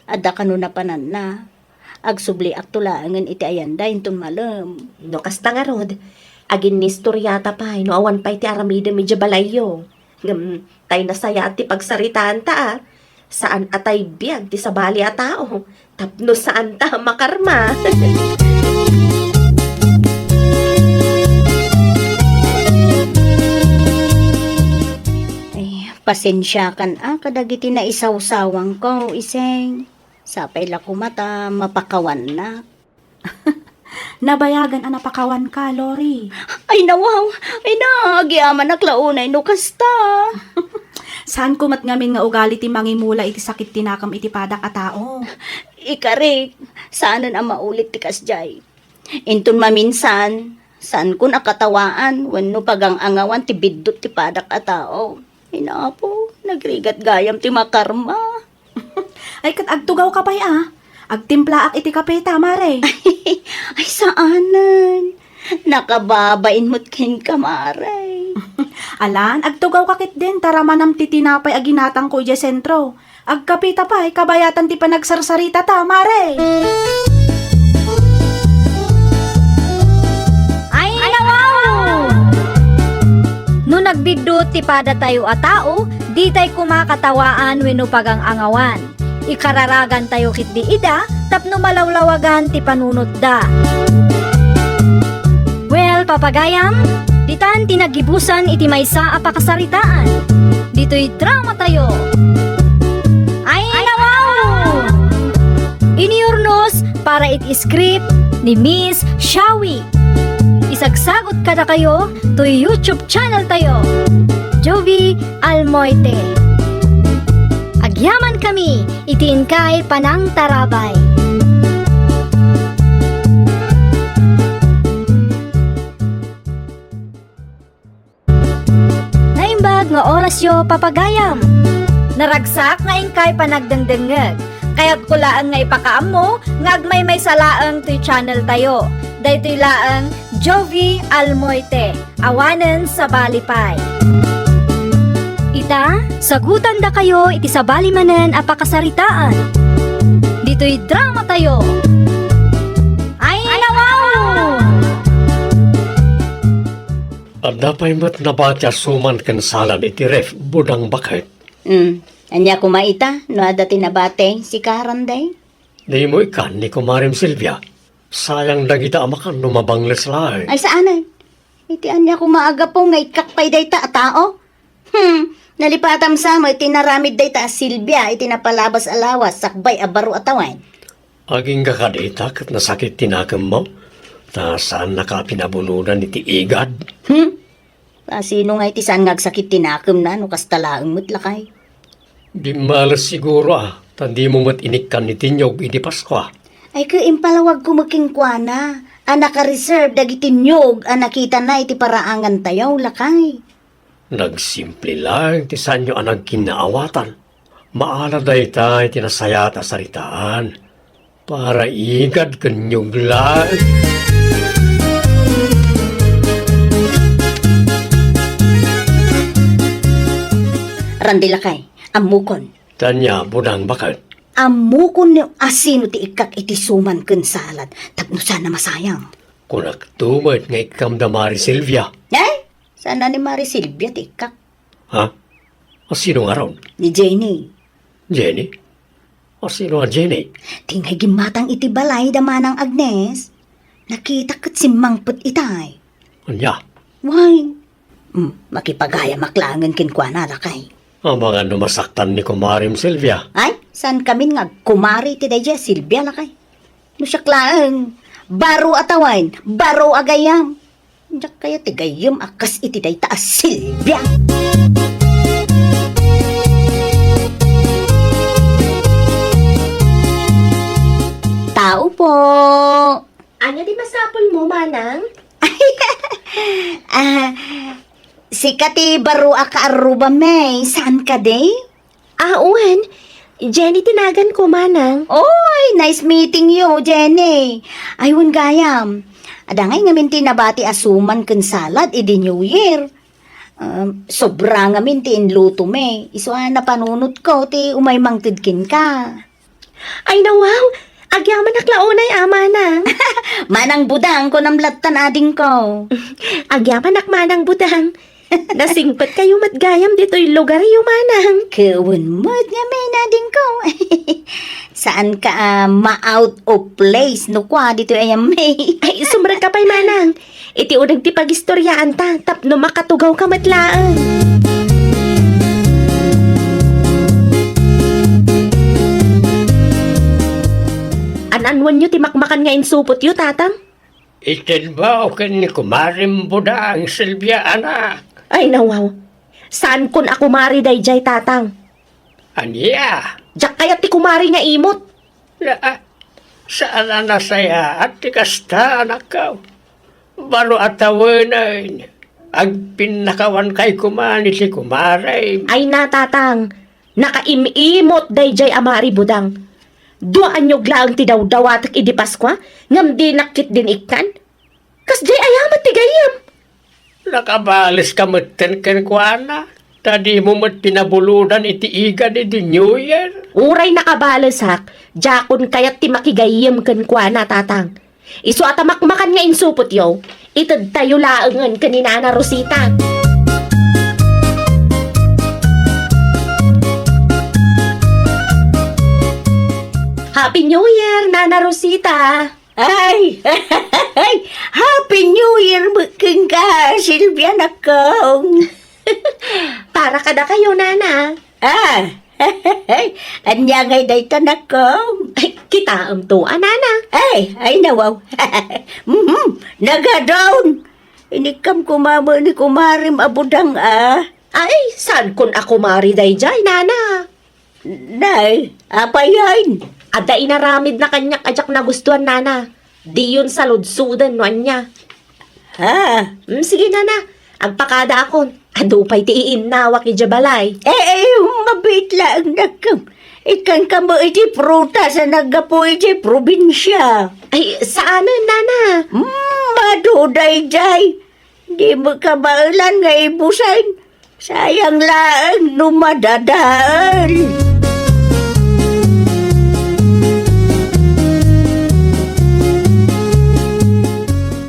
Adda kano napananna. Agsubliakto laengen iti ayanda inton malem. No kasta ngarud, aginnistoriata pay no awan pay ti aramidem idiay balayyo. Ngem, tay nasayaat ti pagsaritaanta a. Saan a tay biag ti sabali a tao tapno saanta a makarma. Ay, pasensiakan a kadagiti naisawsawangko, Ising. Sapay la koma ta mapakawannak. Nabayagan a napakawanka, Lori. Ay, nawaw! Ay na, agyamanak la unay no kasta. Saanko met ngamin nga ugali ti mangimula iti sakit ti nakem iti padak a tao. Ikarik, saanen a maulit ti kasdiay. Inton maminsan, saankon a katawaan wenno pagang-angawan ti biddut ti padak a tao. Ay, Apo, nagrigat gayam ti makarma. Ay, ket agtugawka pay a. Agtimplaak iti kape ta, Mare. Ay, saanen. Nakababain met kenka, Mare. Alan, agtugawka ketdin ta ramanam ti tinapay a ginatangko idiay sentro. Agkapeta pay, kabayatan ti panagsarsaritata, Mare. Ay, nawaw! No nagbiddut ti padatayo a tao, ditay koma katawaan wenno pagang-angawan. Ikararagantayo ketdi ida tapno malawlawagan ti panunotda. Well, papagayam, ditan ti naggibusan iti maysa a pakasaritaan. Ditoy dramatayo. Ay, nawaw! Iniurnos para iti script ni Miss Shawi. Isagsagot kadakayo toy YouTube channel tayo, Jovi Almoite. Agyaman kami iti inkay panangtarabay. Naimbag nga orasyo, papagayam. Naragsak nga inkay panagdengdengngeg. Kayatko laeng nga ipakaammo nga agmaymaysa laeng toy channel tayo. Daytoy laeng Jovi Almoite, awanen sabali pay. Ita, sagutandakayo iti sabali manen a pakasaritaan. Ditoy dramatayo. Ay, nawaw! Adda pay met nabati a suman ken salad iti ref, budang baket. Hmm. Ania koma ita, no adda ti nabati, sika, Randay? Dimo ikkan ni Kumarem Silvia. Sayang dagita a makan no mabangles laeng. Ay, saanen. Iti ania koma a gapu nga ikkak pay dayta a tao? Hmm, nalipatam sa met iti inaramid dayta a Silvia iti napalabas a lawas sakbay a baro a tawen. Agingga kadi ita ket nasakit ti nakemmo, ta saannaka a pinabunodan iti igad. Hmm? Ta sino nga iti saan nga agsakit ti nakemna no kasta laeng met, lakay? Dimmales siguro a, ta dimo met inikkan iti niyog idi Paskua. Ay, ket impalawagko met kenkuana a naka-reserve dagiti niyog a nakitana iti paraangantayo, lakay. Nagsimple laeng ti saanyo a nagkinnaawatan. Maala dayta iti nasayaat a saritaan. Para igad ken nyugla. Randi lakay, ammokon. Tanya, budang baket. Ammokon no asino ti ikkak iti suman ken salad, tapno saan a masayang. Kunakto met nga ikkam da Mari Silvia. Ay, saan a ni Mari Silvia ti ikkak. Ha? Asino ngarud? Ni Jenny. Jenny? Asino a Jenny? Ti ngay gimmatang iti balay da Manang Agnes. Nakita ket simmangpet itay. Ania? Why? Hmm, makipagayamak laengen kenkuana, lakay. Amangan no masaktan ni kumarim Silvia. Ay, saan kamin nga agkumari ti daydiay a Silvia, lakay? No siak laeng, baro a tawen, baro a gayyem. Diak kayat ti gayyem a kas iti dayta a Silvia. Tao po. Ania ti masapulmo, manang? Ah, sika ti baro a kaarrubam, May. Saan kadi? Ah, wen. Jenny ti naganko, manang. Oy, nice meeting you, Jenny. Ay, wen gayam. Adda ngay ngamin ti nabati a suman ken salad idi New Year. Um, sobra ngamin ti inlutom. Isu a napanunotko ti umay mangted kenka. Ay, nawaw! Agyamanak la unay, a, manang. Manang Budang, kunam lattan adingko. Agyamanak, Manang Budang. Nasingpetkayo met gayam ditoy lugaryo, manang. Wen met ngamin, adingko. Saan ka, ah, ma-out of place no kua ditoy ayam, May. Ay, sumrek ka pay, manang. Iti uneg ti pagistoriaanta, tapno makatugawka met laeng. An-anuanyo ti makmakan nga insupotyo, tatang? Ited bao ken ni kumarim Budang, Silvia, anak. Ay, nawaw. Saankon a kumari daydiay, tatang. Ania? Diak kayat ti kumari nga imot. Na, ah, saan a nasayaat ti kasta, anakko. Baro a tawenen, agpinnakawankay koma iti kumarem. Ay na, tatang, nakaim-imot daydiay a Mari Budang. Dua a nyog laeng ti dawdawatek idi Paskua, ngem dinak ketdin ikkan. Kasdiay aya met ti gayyem? Nakabaleska metten kenkuana, ta dimo met pinabulodan iti igad idi New Year. Uray nakabalesak, diakon kayat ti makigayyem kenkuana, tatang. Isu a ta makmakan nga insupotyo, itedtayo laengen ken ni Nana Rosita. Happy New Year, Nana Rosita! Ay, Happy New Year met kenka, Silvia, anakko. Para kadakayo, Nana. Ah, ania ngay dayta, anakko? Ay, kitaemto a, Nana. Ay, ay, nawaw. Mhm, nagadon. Inikkam koma met ni kumarim a Budang, ah. Ay, saankon a kumari daydiay, Nana. Nay, apayen? Adda inaramidna kaniak a diak nagustuan, Nana. Diyon saludsoden no ania. Ha? Mm, sige, Nana. Agpakadaakon. Adu pay ti iinnawak idiay balay. Eh, eh, mabiit laeng, anakko. Ikkanka met iti prutas a naggapu idiay probinsia. Ay, saanen, Nana. Mm, adu daydiay. Dimo kabaelan nga ibusen. Sayang laeng no madadael.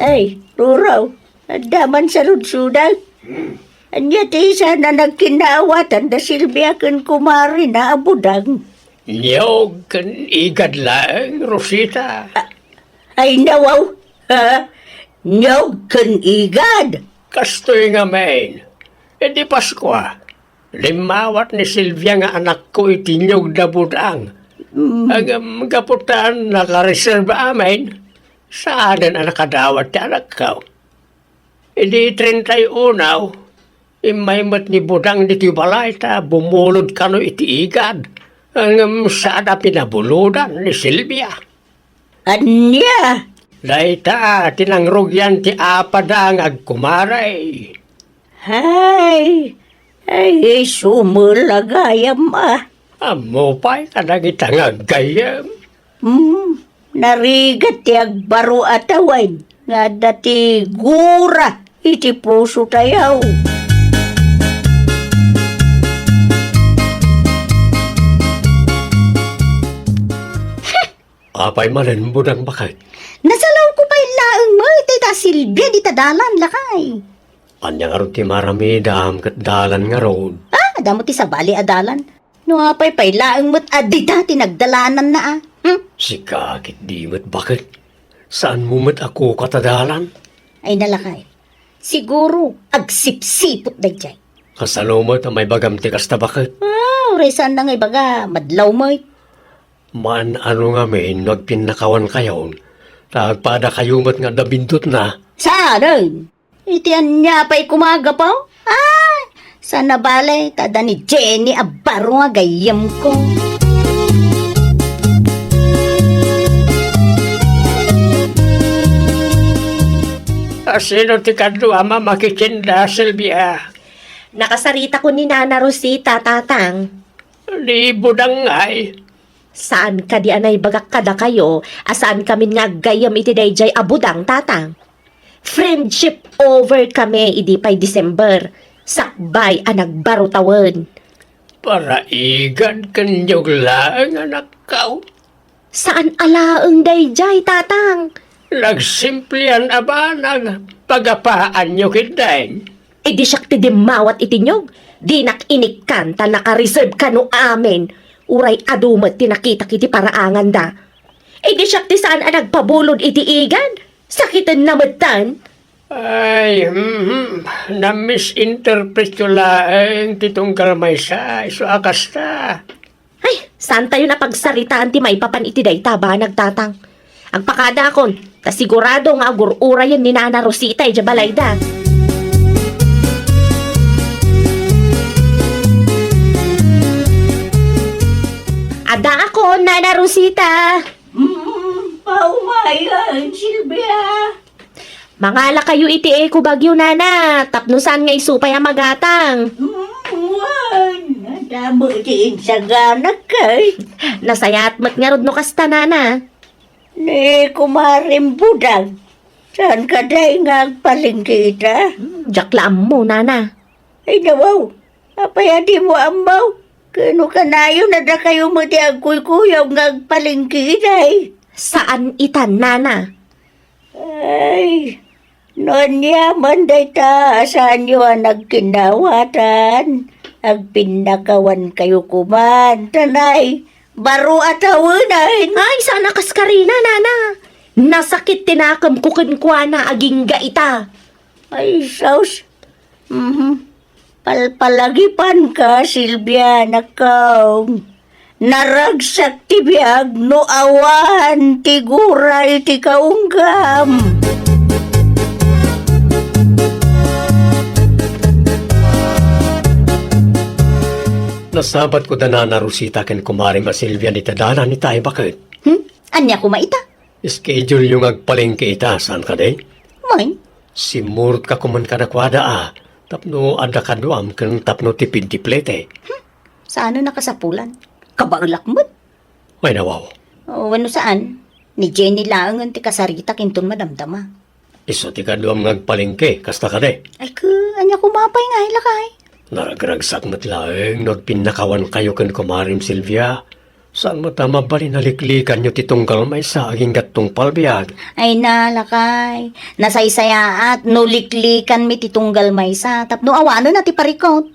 Ay, Ruraw, adda man saludsoda. Ania ti saan a nagkinnaawatan da Silvia ken kumarina a Budang? Niyog ken igad laeng, Rosita. A-, ay, nawaw. Ha? Niyog ken igad? Kastoy ngamin. Idi Paskua, limmawat ni Silvia nga anakko iti niyog da Budang. Mm. Ngem gapu ta nakareserba amin, saanen a nakadawat ti anakko. Idi treinta y uno, immay met ni Budang ditoy balay ta bumulod kano iti igad. Ngem saan a pinabulodan ni Silvia. Ania? Dayta ti nangrugian ti apada nga agkumari. Ay, ay, isu met la gayam a. Ammo pay kadagita nga aggayyem. Hmm, narigat ti agbaro a tawen nga adda ti gura iti pusotayo. Apay manen, Budang, baket? Nasalawko pay laeng met ita Silvia dita dalan, lakay. Ania ngarud ti maaramidam ket dalan ngarud? Ah, adda met ti sabali a dalan. No apay pay laeng met a dita ti nagdalananna a. Hmm? Sika ket di met, baket. Saanmo met a kukat a dalan? Ay, nalakay. Siguro, agsipsipot daydiay. Kasano met a maibagam ti kasta, baket? Ah, uray saanna nga ibaga, madlaw met. Maan-ano ngamin no agpinnakawankayon, ta agpadakayo met nga adda bindutna. Saanen? Iti ania pay koma a gapu? Ah, saan a bale, ta adda ni Jenny a baro nga gayyemko. Asino ti kaduam a makitinda, Silvia? Nakasaritakon ni Nana Rosita, Tatang. Ni Budang ngay? Saan kadi a naibagak kadakayo a saan kamin nga aggayyem iti daydiay a Budang, Tatang? Friendship over kami idi pay December, sakbay a nagbaro tawen. Paraigan ken niog laeng, anakko. Saan a laeng daydiay, Tatang. Nagsimplian a banag, pagapaanyo ketdin. Idi siak ti dimmawat iti niog, dinak inikkan ta naka-reserve kano amin. Uray adu met ti nakitak iti paraanganda. Idi siak ti saan a nagpabulod iti igan, sakitenna metten. Ay, mhm, na-misinterpretyo laeng ti tunggal maysa, isu a kasta. Ay, saantayon a pagsaritaan ti maipapan iti dayta a banag, Tatang. Agpakadaakon, ta sigurado nga agur-urayen ni Nana Rosita idiay balayda. Addaakon, Nana Rosita. Mm, paumayen, Silvia. Mangalakayo iti Eco Baguio, Nana, tapno saan nga isu pay a magatang. Mm, wen, adda met ti insaganak, kay. Nasayaat met ngarud no kasta, Nana. Ni kumarem Budang, saan kadi nga agpalengke ita? Hmm, diak la ammo, Nana. Ay, nawaw. Apay a dimo ammo? Ket no kanayon a dakayo met ti agkuykuyaw nga agpalengke idiay. Saan ita, Nana? Ay, no ania man dayta a saanyo a nagkinnawatan, agpinnakawankayo koman, ta nay, baro a tawenan. Ay, saan a kaskarina, Nana. Nasakit ti nakemko kenkuana agingga ita. Ay, sus. Mhm. Palpalagipanka, Silvia, anakko. Naragsak ti biag no awan ti gura iti kaunggam. Nasabatko da Nana Rosita ken kumarem a Silvia dita dalan ita, ay baket? Hmm? Ania koma ita? Schedule-yo nga agpalengke ita, saan kadi? Wen? Simmurot ka koman kadakuada a, tapno adda kaduam ken tapno tipid ti plete. Hmm, saan a nakasapulan? Kabaelak met. Ay, nawaw. O, wenno saan? Ni Jenny laengen ti kasaritak inton madamdama. Isu ti kaduam nga agpalengke, kasta kadi? Ay, ke, ania koma pay nga, ay, lakay? Naragragsak met laeng no agpinnakawankayo ken kumarem Silvia. Saan met a mabalin a liklikanyo ti tunggal maysa agingga tungpal biag? Ay na, lakay. Nasaysayaat no liklikanmi ti tunggal maysa tapno awanen a ti parikut.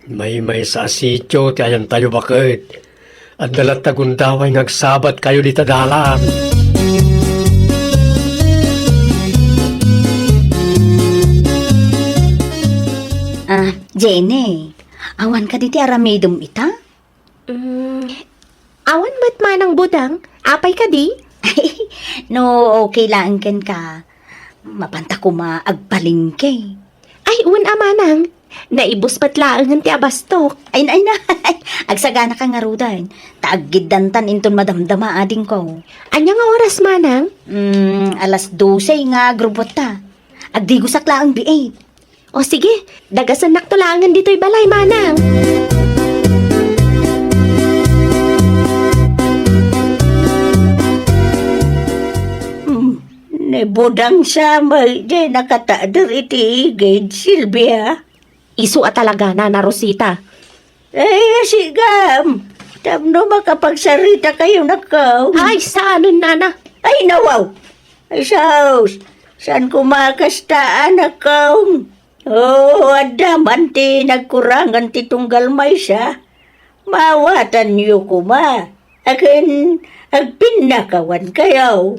Maymaysa a sitio ti ayantayo, baket. Adda latta gundaway nga agsabatkayo dita dalan. Ah, Jenny, awan kadi ti aramidem ita? Mm, awan met manang Budang, apay kadi? No okay laeng kenka, mapanta koma agpalengke. Ay, wen a manang, naibus met laengen ti abastok. Ay na, ay na, agsaganaka ngaruden, ta aggiddantan inton madamdama adingko. Ania nga oras manang? Mm, alas dose nga agrubotta. Agdigosak laeng biit. O sige, dagasennakto laengen ditoy balay, manang. Hmm, ni Budang sa met diay nakatader iti igid, Silvia. Isu a talaga, Nana Rosita. Ay, asigam. Tapno makapagsarita kayo, nakong. Ay, saanen, Nana? Ay, nawaw. Ay, saos. Saan ko makastaan, nakong? Oo, adda man ti nagkurangan ti tunggal maysa. Maawatanyo koma. Akin, agpinnakawan kayo.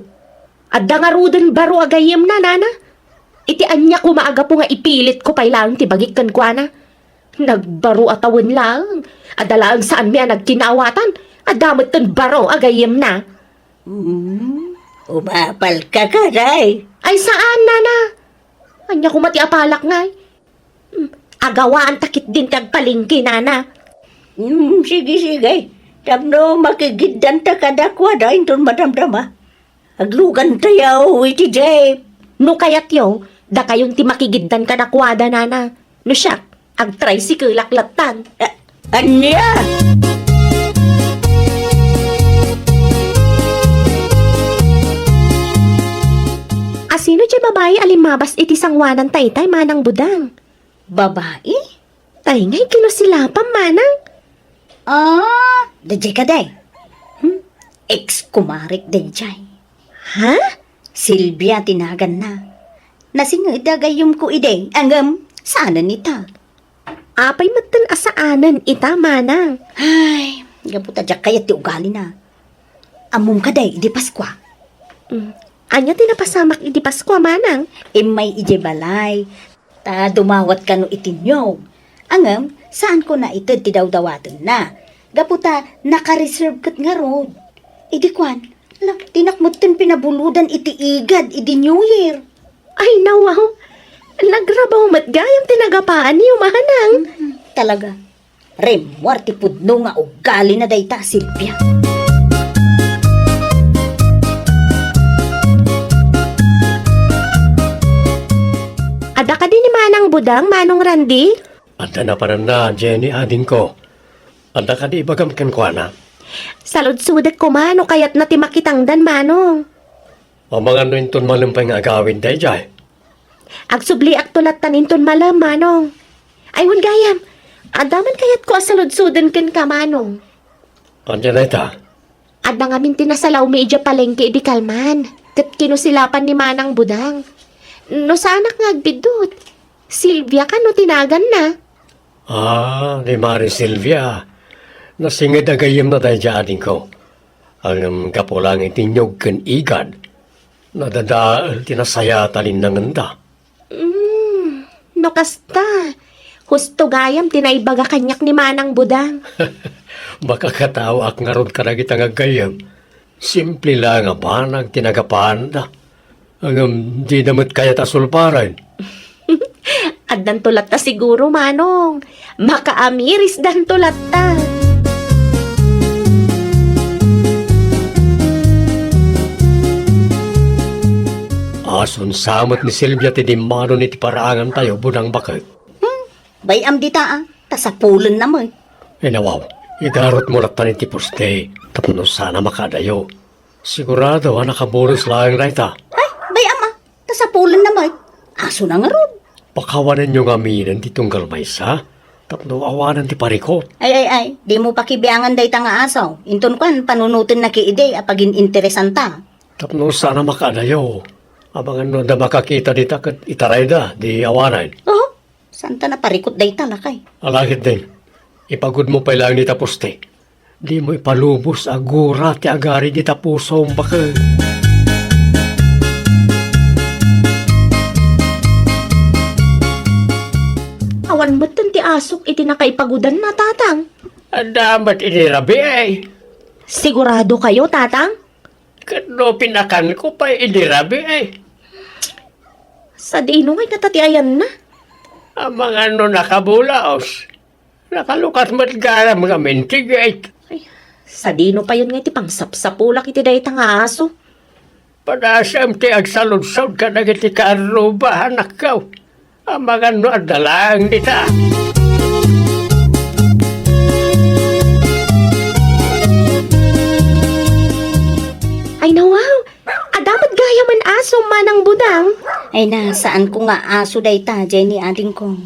Adda ngaruden baro a gayyemna, Nana. Iti ania koma a gapu nga ipilitko pay laeng ti bagik kenkuana? Nagbaro a tawen laeng. Adda laeng saanmi a nagkinaawatan. Adda metten baro a gayyemna. Hmm, umapalka kadi? Ay, saan, Nana. Ania koma ti apalak ngay? Hmm, agawaanta ketdin ti agpalengke, Nana. Hmm, sige, sige. Tapno makigiddanta kadakuada inton madamdama. Aglugantayo iti jeep. No kayatyo, dakayon ti makigiddan kadakuada, Nana. No siak, agtricycle-ak lattan. A-, ania? Asino ti babai a limmabas iti sangoanan ta itay, Manang Budang? Babai? Tay ngay, kinusilapam, Manang. Ah, daydiay kadi. Hmm? Ex-kumarek daydiay. Ha? Silvia ti naganna. Nasinged a gayyemko idi, ngem saanen ita. Apay metten a saanen ita, Manang? Ay, gapu ta diak kayat ti ugalina. Ammom kadi idi Paskua? Mm. Ania ti napasamak idi Paskua, Manang? Immay idiay balay. Ta dumawat kano iti niyog. Ngem, saanko naited ti dawdawatenna. Gapu ta naka-reserve ket ngarud. Idi kuan, la, dinak metten pinabulodan iti igad idi New Year. Ay, nawaw. Nagrabaw met gayam ti nagapaanyo, Manang. Mm, talaga. Rimmuar ti pudno nga ugalina dayta, Silvia. Adda kadi ni Manang Budang, Manong Randy? Adda napananna, Jenny, adingko. Adda kadi ibagam kenkuana? Saludsodek koma no kayatna ti makitangdan, Manong. Amangan no inton malem pay nga agawid daydiay? Agsubliakto lattan inton malem, Manong. Ay, wen gayam, adda man kayatko a saludsoden kenka, Manong. Ania dayta? Adda ngamin ti nasalawmi idiay palengke idi kalman, ket kinusilapan ni Manang Budang. No saanak nga agbiddut, Silvia kano ti naganna? Ah, ni Mari Silvia. Nasinged a gayyemna daydiay, adingko. Ngem gapu laeng iti niyog ken igad, nadadael ti nasayaat a linnangenda. Mm, no kasta, husto gayam ti naibaga kaniak ni Manang Budang. Makakatawaak ngarud kadagita nga aggayyem. Simple laeng a banag ti nagapaanda. Ngem dida met kayat a sulbaren. Addanto latta siguro, Manong. Makaamirisdanto latta. Asunsa met ni Silvia ti dimmanon iti paraangantayo, Budang Baket? Hmm, bay-am dita, a. Ta sapulenna met. Inawaw, igarutmo lattan iti poste tapno saan a makaadayo. Sigurado a nakabulos laeng dayta. Ay, bay-am, a. Ta sapulenna met. Asuna ngarud. Pakawanenyo ngaminen ti tunggal maysa tapno awanen ti parikut. Ay, ay, ay, dimo pakibiangan dayta nga aso. Inton kuan, panunotenna ki idi a pagin-interesanta. Tapno saan a makaadayo. Amangan no adda makakita dita ket itarayda, di awanen. Oho. Saanta naparikut dayta, lakay. Ala ketdin, ipagudmo pay laeng dita poste. Dimo ipalubos a gura ti agari dita pusom, baket. Awan metten ti asok iti nakaipagudanna, Tatang. Adda met idi rabii. Sigurado kayo, Tatang? Ket no pinakanko pay idi rabii. Sadino ngay ngata ti ayanna? Amangan no nakabulaos. Nakalukat met gayam ngamin ti gate. Ay, sadino payen ngay ti pangsapsapulak iti dayta nga aso? Padasem ti agsaludsod kadagiti kaarruba, anakko. Amangan no adda laeng dita. Ay, nawaw! Adda met gayamen aso, Manang Budang. Ay na, saan ko nga aso dayta, Jenny, adingko.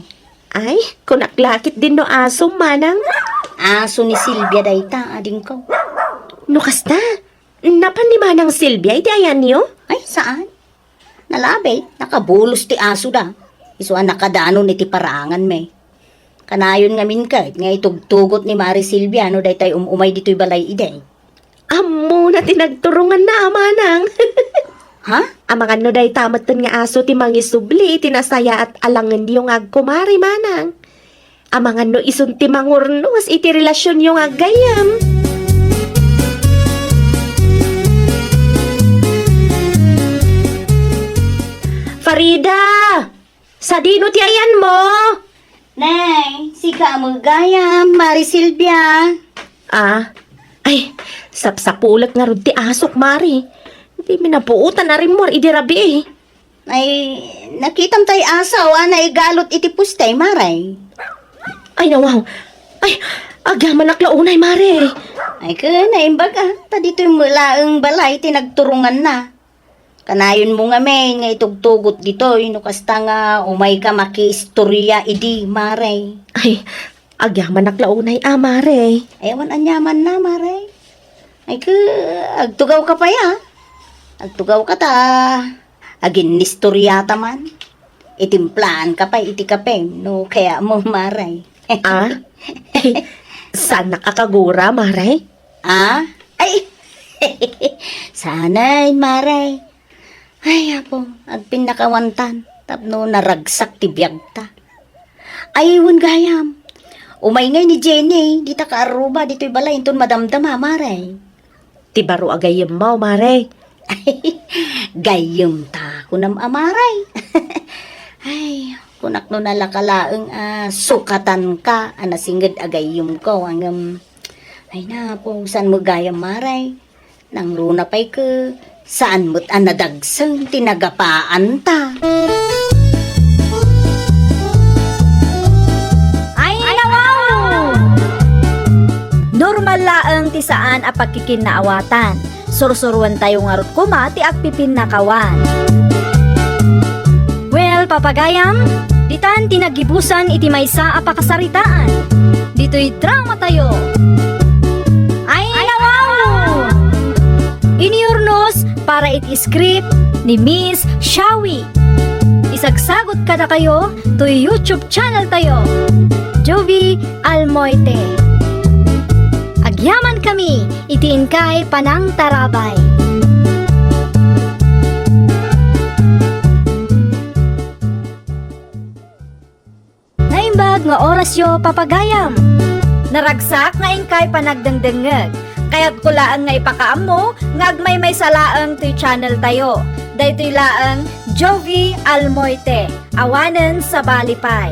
Ay, kunak la ketdin no aso, Manang. Aso ni Silvia dayta, adingko. No kasta, napan ni Manang Silvia iti ayanyo? Ay, saan? Nalabit, nakabulos ti asoda. Isu a nakadanon iti paraanganmi. Kanayon ngamin ket nga itugtugot ni Mari Silvia no daytay um-umay ditoy balay idi. Ammona ti nagturonganna, Manang. Ha? Amangan no dayta metten nga aso ti mangisubli iti nasayaat a langenyo nga agkumari, Manang. Amangan no isun ti mangurnos iti relasionyo nga aggayyem. Farida! Sadino ti ayanmo? Nay, sika met gayam, Mari Silvia. Ah, ay, sapsapulek ngarud ti asok, Mari. Dimi napuotan a rimmuar idi rabii. Ay, nakitam tay aso a naigalot iti poste, Mari. Ay, nawaw. Ay, agyamanak la unay, Mari. Ay, ken, naimbag, ah. Ta ditoy met laeng balay ti nagturonganna. Kanayonmo ngamin nga itugtugot ditoy no kasta nga umayka makiistoria idi, Mari. Ay, agyamanak la unay a, Mari. Ay, awan aniamanna, Mari. Ay, ke, agtugawka pay, ah. Agtugawka ta aginnistoriata man. Itimplaanka pay iti kapem no kayatmo, Mari. Ah? Saanak a kagura, Mari? Ah? Ay! Saanen, Mari. Ay, Apo, agpinnakawantan tapno naragsak ti biagta. Ay, wen gayam. Umay ngay ni Jenny, dita kaarruba, ditoy balay, inton madamdama, Mari. Ti baro a gayyemmo, Mari. Gayyemta, kunam a, Mari. Ay, kunak no nalaka laeng a sukatanka a nasinged a gayyemko, ngem, ay, napusan met gayam, Mari. Nangruna pay ket saan met a nadagsen ti nagapaanta. Ay, nawaw! Normal laeng ti saan a pagkikinnaawatan. Sursuroentayo ngarud koma ti agpipinnakawan. Well, papagayam, ditan ti naggibusan iti maysa a pakasaritaan. Ditoy dramatayo. Ay, nawaw! Iniurnos para iti script ni Miss Shawi. Isagsagot kadakayo toy YouTube channel tayo, Jovi Almoite. Agyaman kami iti inkay panangtarabay. Naimbag nga orasyo, papagayam. Naragsak nga inkay panagdengdengngeg. Kayatko laeng nga ipakaammo nga agmaymaysa laeng toy channel tayo. Daytoy laeng Jovi Almoite, awanen sabali pay.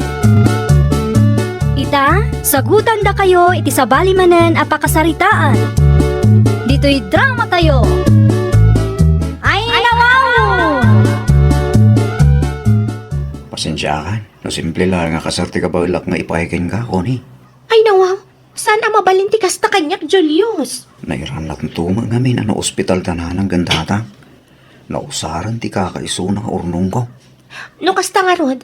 Ita, sagutandakayo iti sabali manen a pakasaritaan. Ditoy dramatayo. Ay, nawaw! Pasensiakan no simple laeng a kasar ti kabaelak nga ipaay kenka, Connie. Ay, nawaw, saan a mabalin ti kasta kaniak, Julius? Nairannatto met ngamin a naospital da nanang ken tatang. Nausaren ti kakaisuna nga urnongko. No kasta ngarud,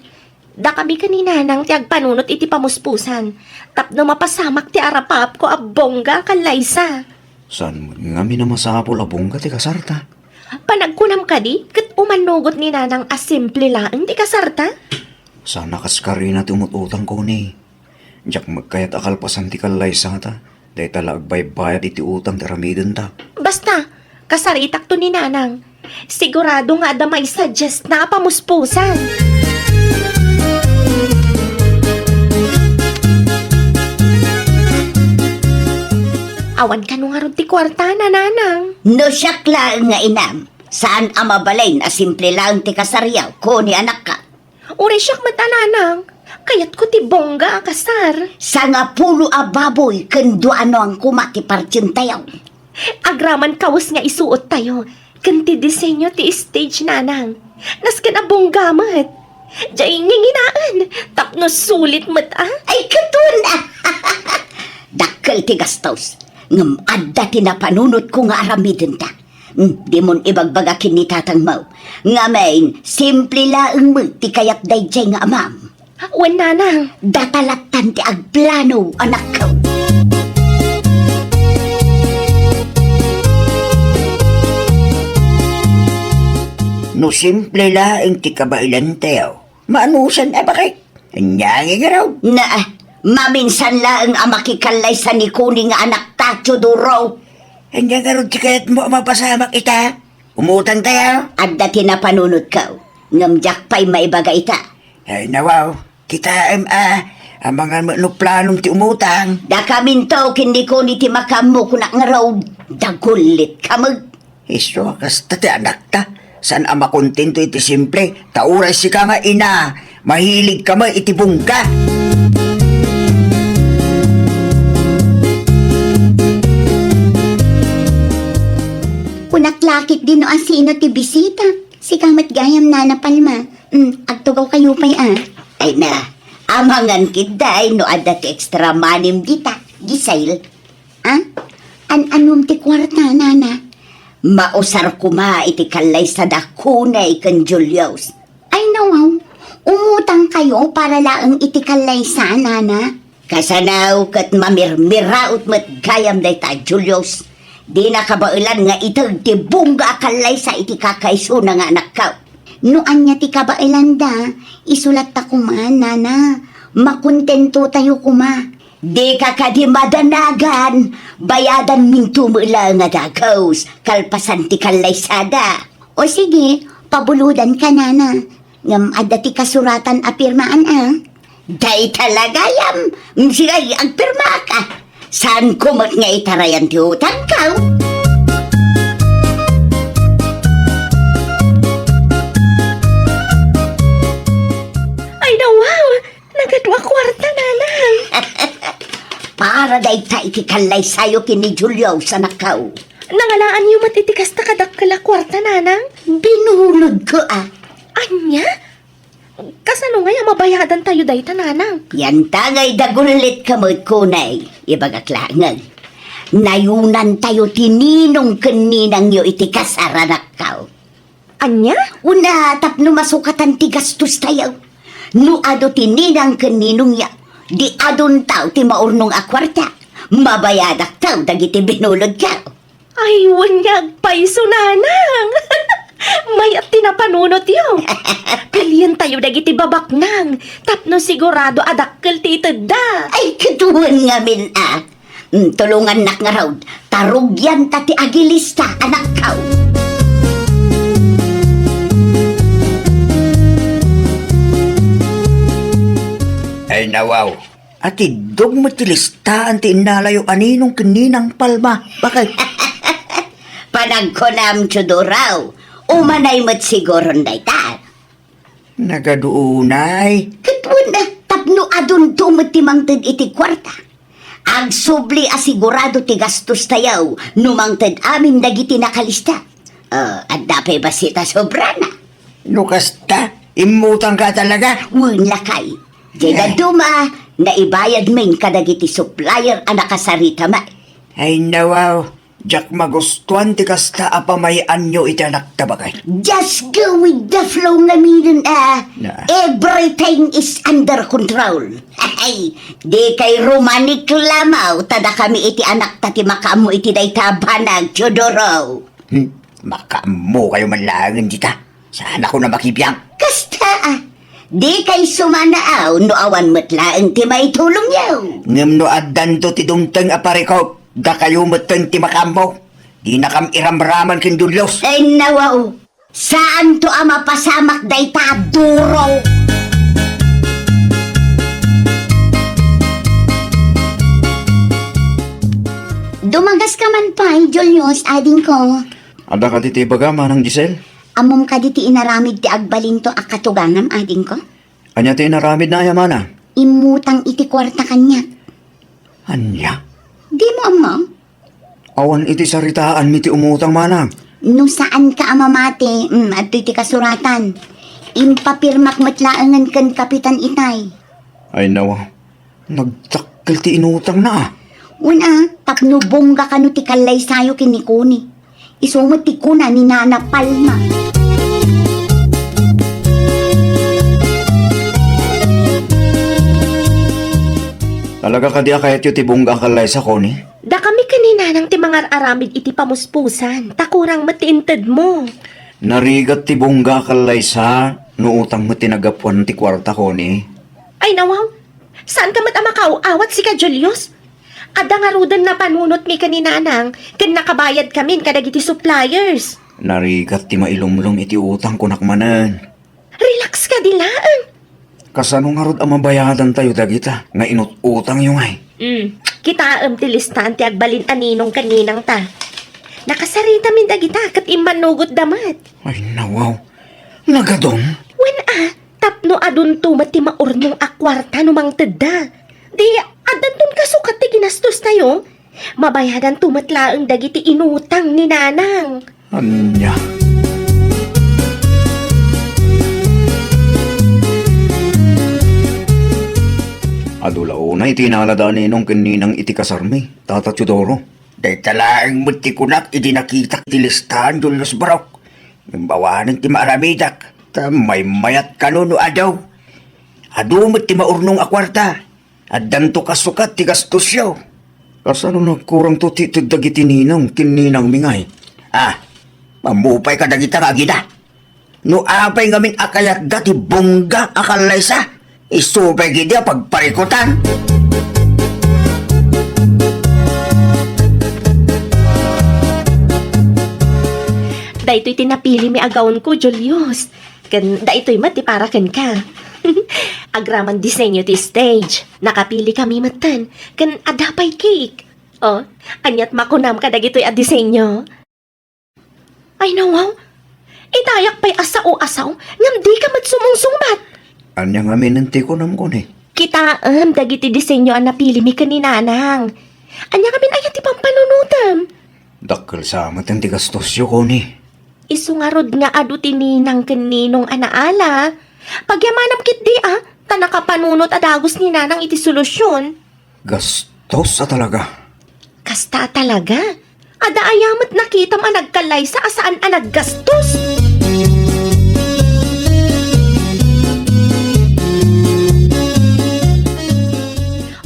dakami ken ni nanang ti agpanunot iti pamuspusan tapno mapasamak ti arapaapko a bongga a kallaysa. Saan met ngamin a masapul a bongga ti kasarta? Panagkunam kadi, ket umanugot ni nanang a simple laeng ti kasarta? Saan a kas karina ti umut-utang, Connie. Diak met kayat a kalpasan ti kallaysata. Dayta la agbaybayad iti utang ti aramidenta. Basta, kasaritakto ni nanang. Sigurado nga adda maisuggest na a pamuspusan. Awan kano ngarud ti kuarta na, nanang. No siak laeng nga inam, saan a mabalin a simple laeng ti kasaryo, Connie anakko. Uray siak met a, nanang, kayatko ti bongga a kasar. Sangapulo a baboy ken dua a nuang koma ti partientayo. Agraman kawes nga isuottayo ken ti disenyo ti stage, nanang. Nasken a bongga met. Diay nginginaen, tapno sulit met a. Ay, katon! Dakkel ti gastos, ngem adda ti napanunotko nga aramidenta. Hmm, dimon ibagbaga ken ni tatangmo. Ngamin, simple laeng met ti kayat daydiay nga amam. Wen, nanang. Data lattan ti agplano, anakko. No simple laeng ti kabaelantayo, maanusan a bakay. Ania ngay ngarud? Na, maminsan laeng a makikallaysa ni Connie nga anakta, Teodoro. Ania ngarud ti kayatmo a mapasamak ita? Umutangtayo? Adda ti napanunotko, ngem diak pay maibaga ita. Ay, nawaw. Kitaem a, amangan met no planom ti umutang. Dakaminto ken ni Connie ti makaammo, kunak ngarud, dagullit ka met. Isu a kasta ti anakta. Saan a makontento iti simple, ta uray sika nga ina, mahilig ka met iti bungga. Kunak la ketdi no asino ti bisita. Sika met gayam, Nana Palma. Mm, agtugaw kayo pay a. Ay na, amangan ketdi no adda ti extra money-m dita, Giselle. Ah? An-anom ti kuarta, nana? Mausar koma iti kallaysada Connie ken Julius. Ay, nawaw. Umutang kayo para laeng iti kallaysa, nana? Kasano ket mamirmiraot met gayam dayta, Julius. Dina kabaelan nga iteg ti bungga a kallaysa iti kakaisuna nga anakko. No ania ti kabaelanda, isu latta koma, nana. Makontento tayo koma. Dika kadi madanagan, bayadanminto met laeng a dagus, kalpasan ti kallaysada. O sige, pabulodanka, nana. Ngem adda ti kasuratan a pirmaan a. Dayta la gayam, sige, agpirmaka. Saanko met nga itarayan ti utangko? Ay, nawaw! Nagadu a kuarta, nanang. Para dayta iti kallaysayo ken ni Julius, anakko. Nangalaanyo met iti kasta kadakkel a kuarta, nanang? Binulodko a. Ania? Kasano ngay a mabayadantayo dayta, nanang? Yanta ngay dagullit ka met, Connie. Ibagak laeng. Nayonantayo ti ninong ken ninangyo iti kasar, anakko. Ania? Una, tapno masukatan ti gastostayo. No adu ti ninang ken ninongyo, di adunto ti maurnong a kuarta. Mabayadakto dagiti binulodko. Ay, wen nga agpayso, nanang. Mayat ti napanunotyo. Pilientayo dagiti babaknang tapno sigurado a dakkel ti itedda. Ay, kaduan ngamin a. Mm, tulongannak ngarud, ta rugianta ti agilista, anakko. Ay, nawaw. Atiddog met ti listaan ti innalayo a ninong ken ninang Palma. Bakit? Panagkunam, Teodoro. Umanay met siguron dayta. Nagadu unay. Ket wen, tapno adunto met ti mangted iti kuarta. Agsubli a sigurado ti gastostayo no mangted amin dagiti nakalista. Ah, adda pay bassit a sobrana. No kasta, immutangka talaga? Wen, lakay. Diay dadduma, naibayadmin kadagiti supplier a nakasarita met. Ay, nawaw. Diak magustuan ti kasta a pamay-anyo iti anakta, bakay. Just go with the flow ngaminen a. Na. Everything is under control. Ay, dikay rumaniklamo, ta dakami iti anakta ti makaammo iti dayta a banag, Teodoro. Hmm, makaammokayo man laengen dita. Saanakon a makibiang. Kasta a. Dikay sumanaaw no awan met laeng ti maitulongyo. Ngem no addanto ti dumteng a parikop, dakayo metten ti makaammo. Dinakam iramraman ken Julius. Ay, nawaw. Saanto a mapasamak dayta a duro. Dumagaska man pay, Julius, adingko. Adda kadi ti ibaga, Manang Giselle? Ammom kadi ti inaramid ti agbalinto a katugangam, adingko? Ania ti inaramidna aya, Manang? Immutang iti kuarta kaniak. Ania? Dimo ammo? Awan iti saritaanmi ti umutang, Manang. No saanka a mamati, mm, adtoy ti kasuratan. Impapirmak met laengen ken Kapitan Itay. Ay, nawa. Nagdakkel ti inutangna, a. Wen, a, tapno bungga kano ti kallaysayo ken ni Connie. Isu met ti kuna ni Nana Palma. Talaga kadi a kayatyo ti bungga a kallaysa, Connie? Dakami ken ni Nanang ti mangar-aramid iti pamuspusan, ta kurang met ti intedmo. Narigat ti bungga a kallaysa, no utang met ti naggapuan ti kuarta, Connie. Ay, nawaw. Saanka met a makaaw-awat, sika, Julius? Adda ngaruden napanunotmi ken ni Nanang, ken nakabayadkamin kadagiti suppliers. Narigat ti mailumlom iti utang, kunak manen. Relax kadi laeng. Kasano ngarud a mabayadantayo dagita nga inut-utangyo ngay? Mm. Kitaem ti listaan ti agbalin a ninong ken ninangta. Nakasaritamin dagita ket immannugotda met. Ay, nawaw. Nagadun? Wen a, tapno adunto met ti maurnong a kuarta no mangtedda. Di, addanton kasukat ti ginastostayo. Mabayadanto met laeng dagiti inutang ni Nanang. Ania? Adu la unay ti inalada a ninong ken ninang iti kasarmi, Tata Teodoro. Dayta laeng met ti kunak idi nakitak ti listaan, Julius Barok. Ngem awanen ti maaramidak, ta maymayat kano no adu. Adu met ti maurnong a kuarta. Addanto kasukat ti gastosyo. Kasano nagkurangto ti ited dagiti ninong ken ninangmi ngay? Ah, mammupay kadagita nga agina. No apay ngamin a kayatda ti bungga a kallaysa, isu pay ketdi a pagparikutan. Daytoy ti napilimi a gownko, Julius. Ken daytoy met ti para kenka. Agraman disenyo ti stage. Nakapilikami metten. Ken adda pay cake. Oh, aniat makunam kadagitoy a disenyo? Ay, nawaw. Itayak pay a sao a sao, ngem dika met sumungsungbat. Ania ngamin ti kunam, Connie? Kitaem dagiti disenyo a napilimi ken ni Nanang. Ania ngamin aya ti pampanunotem? Dakkel sa met ti gastosyo, Connie. Isu ngarud nga adu ti ninang ken ninong a naala. Pagyamanam ketdi a, ta nakapanunot a dagus ni Nanang iti solusion. Gastos a talaga. Kasta a talaga? Adda aya met nakitam a nagkallaysa a saan a naggastos?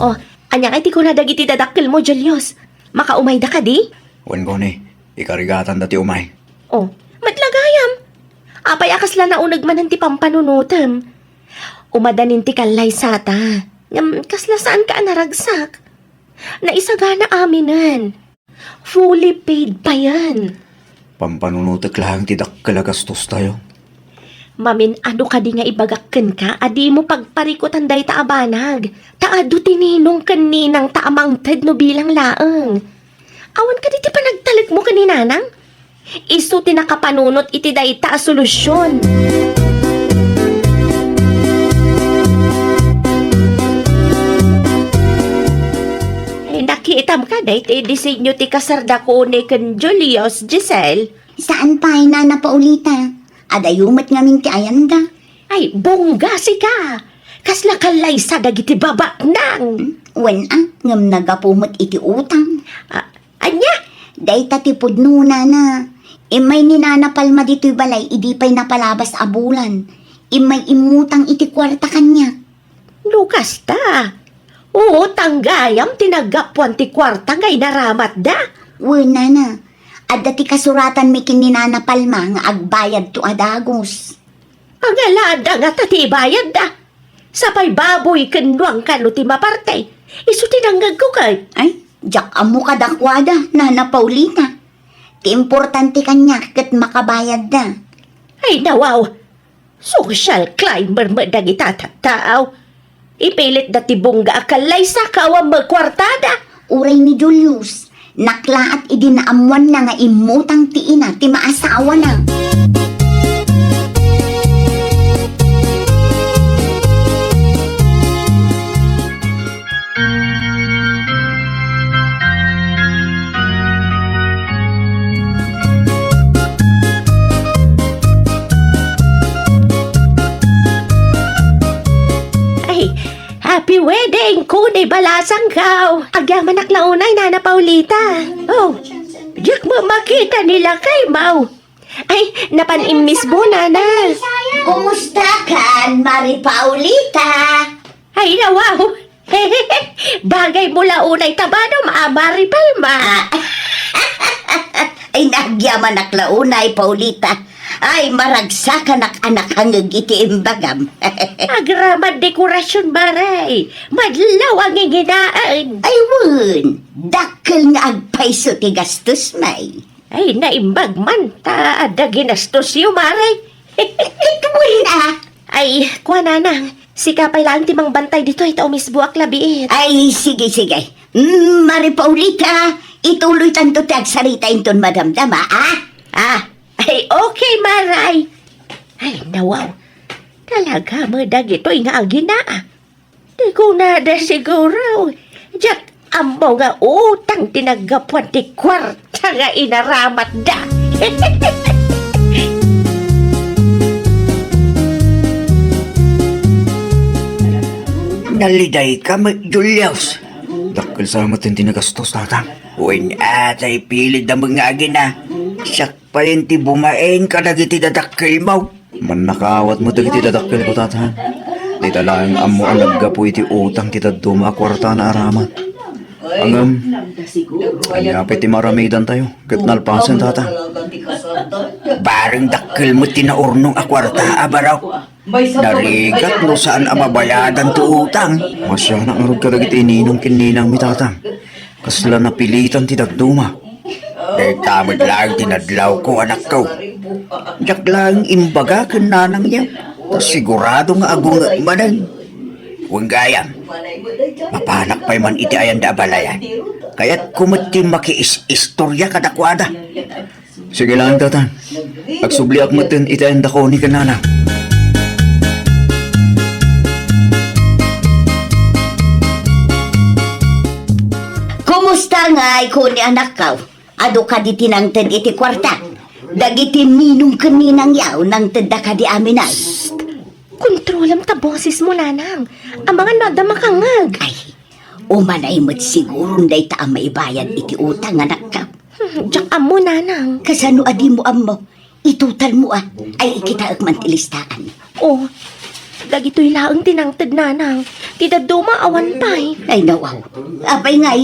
Oh, ania ngay ti kuna dagiti dadakkelmo, Julius? Makaumayda kadi? Wen, Connie, ikarigatanda ti umay. Oh, met la gayam. Apay a kasla nauneg manen ti pampanunotem? Umadanin ti kallaysata. Ngem kasla saanka a naragsak. Naisagana aminen. Fully paid payen. Pampanunotek laeng ti dakkel a gastostayo. Mamin-adu kadi nga ibagak kenka a dimo pagparikutan dayta a banag, ta adu ti ninong ken ninangta a mangted no bilang laeng. Awan kadi ti panagtalekmo ken ni Nanang? Isu ti nakapanunot iti dayta a solusion. Ay, nakitam ka dayta a disenyo ti kasarda Connie ken Julius, Giselle? Saan pay, Nana Paulita. Adayo met ngamin ti ayanda. Ay, bungga sika! Kasla kallaysa dagiti babaknang! Wen a, ngem naggapu met iti utang. A-, ania? Dayta ti pudno, Nana. Immay ni Nana Palma ditoy balay idi pay napalabas a bulan. Immay immutang iti kuarta kaniak. No kasta, utang gayam ti naggapuan ti kuarta nga inaramatda. Wen, Nana. Adda ti kasuratanmi ken ni Nana Palma nga agbayadto a dagus. Pangalada ngata ti ibayadda. Sapay baboy ken nuang kano ti maparte. Isu ti nangngegko ket. Ay, diak ammo kadakuada, Nana Paulita. Ti importante kaniak ket makabayadda. Ay, nawaw. Social climber met dagita tattao. Ipilitda ti bungga a kallaysa ket awan met kuartada. Uray ni Julius, naklaat idi naammoanna nga immutang ti ina ti maasawana. Happy wedding, Kuni Balasangkaw. Agyamanak la unay, Nana Paulita. Oh, diak met makita ni lakay, maw. Ay, napan immismo, Nana. Kumusta kan, Mari Paulita? Ay, nawaw. Bagay mo la unay ta manum a Mari Palma. Ah. Ay, nagyamanak la unay, Paulita. Ay, maragsakanak a nakangeg iti imbagam. Agraman dekorasion, Mari. Madlaw a nginginaen. Ay, wen. Dakkel nga agpayso ti gastos, may. Ay, naimbag man ta adda ginastosyo, Mari. Ket wen a. Ay, kua, Nanang, sika pay laeng ti mangbantay ditoy ta umisboak la biit. Ay, sige, sige. Mm, Mari Paulita, ituloytanto ti agsarita inton madamdama, a? Ah, ay, okay, Maray. Ay, nawaw. Talaga met dagitoy nga agina. Ti kunada siguro, diak ammo nga utang ti naggapuan ti kuarta nga inaramatda. Nalidayka met, Julius. Dakkel sa met ti nagastos, Tatang. Wen, atay pilid da met nga agina. Siak pay ti bumaen kadagiti dadakkelmo. Mannakaawat met dagiti dadakkelko, Tatang. Dayta laeng ammo a naggapu iti utang ti dadduma a kuarta a naaramat. Ngem, ania pay ti maaramidantayo ket nalpasen, Tatang? Bareng dakkel met ti naurnong a kuarta a barok. Narigat no saan a mabayadan ti utang. Masianak ngarud kadagiti ninong ken ninangmi, Tatang. Kasla napilitan ti dadduma. Dayta met laeng ti nadlawko, anakko. Diak laeng imbaga ken nanangyo, ta sigurado nga agungek manen. Wen gayam, mapanak pay man iti ayanda a balayan. Kayatko met ti makiis-istoria kadakuada. Sige laeng, Tatang. Agsubliak metten iti ayanda Kuni ken nanang. Kumusta ngay, Kuni, anakko? Adu kadi ti nangted iti kuarta? Dagiti ninong ken ninangyo, nangtedda kadi amin ay? Kontrolam ta bosesmo, nanang. Amangan no adda makangeg. Ay, umanay met siguron dayta a maibayad iti utang, anakko. Hmm, diak ammo, nanang. Kasano a dimo ammo? Itotalmo, a. Ay, ikitaek man ti listaan. Oh, dagitoy laeng ti nangted, nanang. Ti dadduma awan pay. Ay, nawaw. Apay ngay?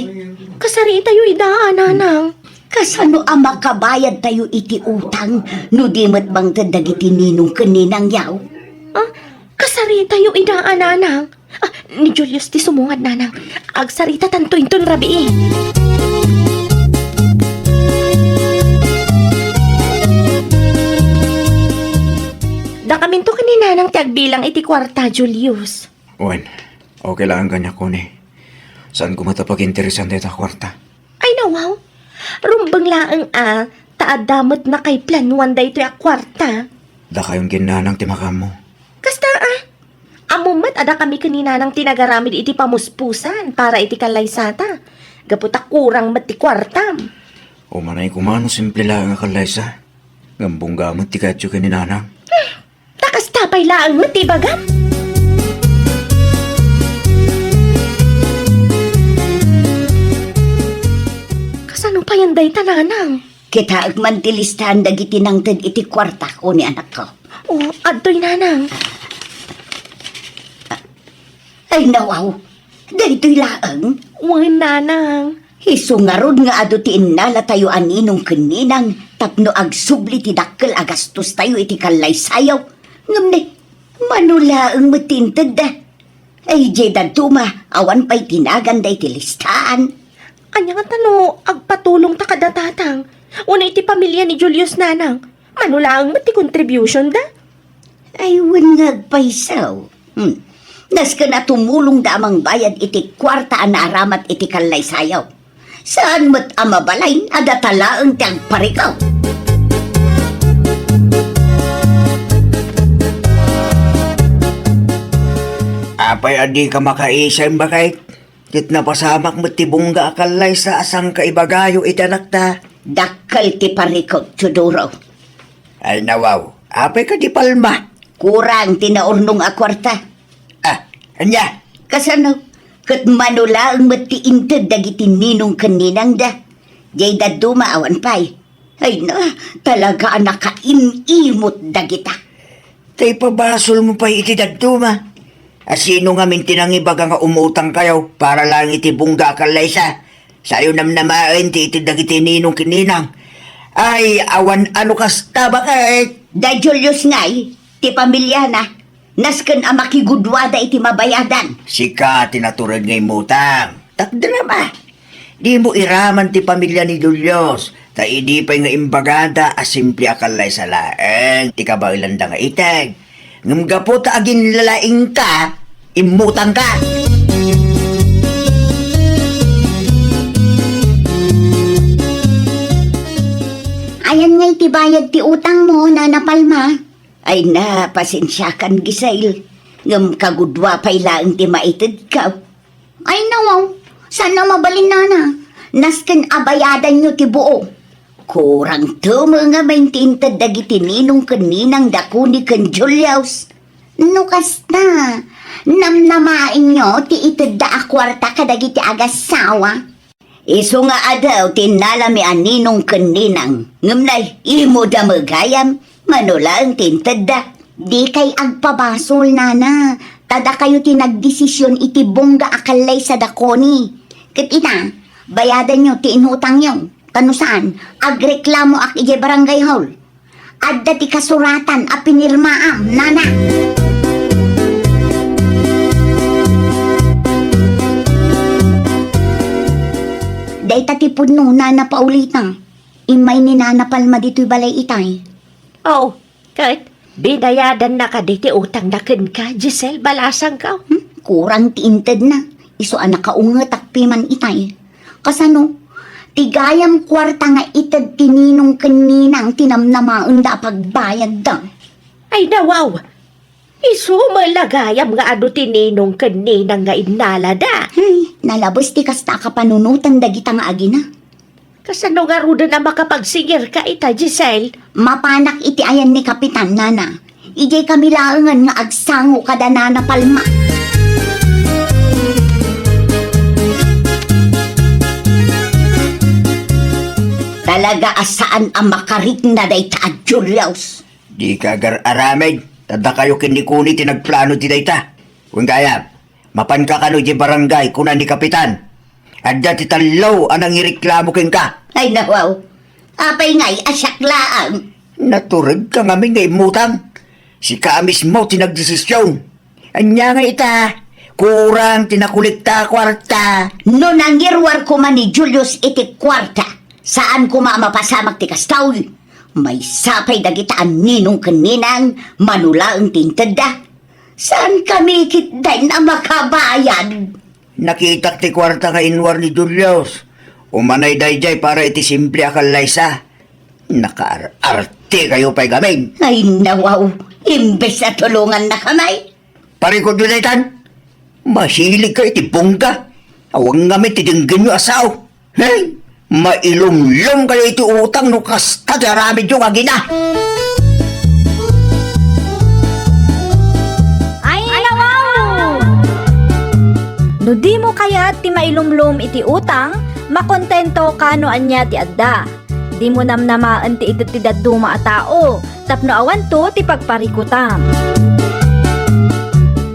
Kasaritayo ida, a, nanang. Kasano a makabayadtayo iti utang no di met mangted dagiti ninong ken ninangyo? Ah, kasaritayo ida, a, nanang. Ah, ni Julius ti sumungad, nanang. Agsaritatanto inton rabii. Dakaminto ken ni nanang ti agbilang iti kuarta, Julius. Wen, okay laeng kaniak, Kuni. Saanko met a paginteresan dayta kuarta. Ay, nawaw. Rumbeng laeng, a, ta adda met nakaiplanuan daytoy a kuarta. Dakayon ken nanang ti makaammo. Kasta, a. Ammom met a dakami ken ni nanang ti nagaramid iti pamuspusan para iti kallaysata. Gapu ta kurang met ti kuartam. Umanay koma no simple laeng a kallaysa. Ngem bungga met ti kayatyo ken ni nanang. Hmm. Ta kasta pay laeng met ti ibagam. Kasano payen dayta, nanang? Kitaek man ti listaan dagiti nangted iti kuarta, Kuni, anakko. Oh, adtoy, nanang. Ay, nawaw. Daytoy laeng? Wen, nanang. Isu ngarud nga adu ti innalatayo a ninong ken ninang tapno agsubli ti dakkel a gastostayo iti kallaysayo. Ngem ne, mano laeng met ti intedda? Ay, diay dadduma, awan pay ti naganda iti listaan. Ania ngata no agpatulongta kada, tatang? Wenno iti pamilia ni Julius, nanang? Mano laeng met ti contributionda? Ay, wen nga agpayso. Hmm. Nasken a tumulongda a mangbayad iti kuarta a naaramat iti kallaysayo. Saan met a mabalin a data laeng ti agparikut. Apay a dika makaisem, baket? Ket napasamak met ti bungga a kallaysa a sangkaibagayo iti anakta. Dakkel ti parikut, Teodoro. Ay, nawaw, apay kadi palma? Kurang ti naurnong a kuarta. Ah, ania? Kasano? Ket mano laeng met ti inted dagiti ninong ken ninangda. Diay dadduma awan pay. Ay na, talaga a nakaim-imot dagita. Ta ipabasolmo pay iti dadduma. A sino ngamin ti nangibaga nga umutangkayo para laeng iti bungga a kallaysa? Sayo namnamaen ti ited dagiti ninong ken ninang. Ay, awan a no kasta, baket. Da Julius ngay, ti pamiliana, nasken a makigudwada iti mabayadan. Sika ti natured nga immutang. Takderem a. Dimo iraman ti pamilia ni Julius, ta idi pay nga imbagada a simple a kallaysa laeng ti kabaelanda nga ited. Ngem gapu ta aginlalaingka, immutangka. Ayan ngay ti bayad ti utangmo, Nana Palma. Ay na, pasensiakan, Giselle. Ngem kagudua pay laeng ti maitedko. Ay, nawaw. Saan a mabalin, Nana? Nasken a bayadanyo ti buo. Kurang teme ngamin ti inted dagiti ninong ken ninang da Connie ken Julius. No kasta, namnamaenyo ti itedda a kuarta kadagiti agasawa. Isu nga adu ti innalami a ninong ken ninang, ngem nay imo da met gayam, mano laeng ti intedda. Dikay agpabasol, Nana, ta dakayo ti nagdesision iti bongga a kallaysa da Connie. Ket ita, bayadanyo ti inutangyo. Ta no saan, agreklamoak idiay barangay hall. Adda ti kasuratan a pinirmaam, Nana. Dayta ti pudno, Nana Paulita. Immay ni Nana Palma ditoy balay itay. Oh, ket binayadannaka diti utangna kenka, Giselle, balasangko. Hmm? Kurang ti intedna. Isu a nakaungetak piman itay. Kasano? Ti gayam kuarta nga ited ti ninong ken ninang ti namnamaenda a pagbayadda. Ay, nawaw! Isu met la gayam nga adu ti ninong ken ninang nga innalada. Ay, nalabes ti kasta a kapanunotan dagita nga agina. Kasano ngaruden a makapagsingirka ita, Giselle? Mapanak iti ayan ni Kapitan, Nana. Idiay kami laengen nga agsango kada Nana Palma. Talaga a saan a makarikna dayta a Julius. Dika agar-aramid, ta dakayo ken ni Connie ti nagplano ti dayta. Wen gayam, mapanka kano idiay barangay, kuna ni Kapitan. Adda ti tallo a nangireklamo kenka. Ay, nawaw. Apay ngay a siak laeng? Naturedka ngamin nga immutang. Sika a mismo ti nagdesision. Ania nga ita, kurang ti nakolekta a kuarta. No nangiruar koma ni Julius iti kuarta, saan koma a mapasamak ti kasta, uy. Maysa pay dagita a ninong ken ninang, mano laeng ti intedda. Saan kami ketdin a makabayad? Nakitak ti kuarta nga inruar ni Julius. Umanay daydiay para iti simple a kallaysa. Nakaar-arte kayo pay gamin. Ay, nawaw. Imbes a tulonganna kami. Parikutyo daytan. Masilig kayo iti bongga. Awan ngamin ti denggenyo a sao. Hey! Mailumlom kayo iti utang no kasta ti aramidyo nga agina. Ay, nawaw! No dimo kayat ti mailumlom iti utang, makontento ka no ania ti adda. Dimo namnamaen ti ited ti dadduma a tao, tapno awanto ti pagparikutam.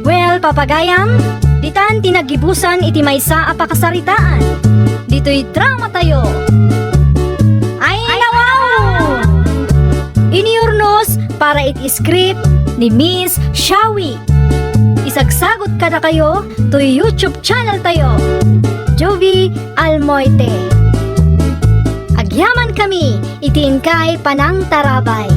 Well, papagayam, ditan ti naggibusan iti maysa a pakasaritaan. Ditoy dramatayo. Ay, nawaw! Iniurnos para iti script ni Miss Shawi. Isagsagot kadakayo toy YouTube channel tayo, Jovie Almoite. Agyaman kami iti inkay panangtarabay.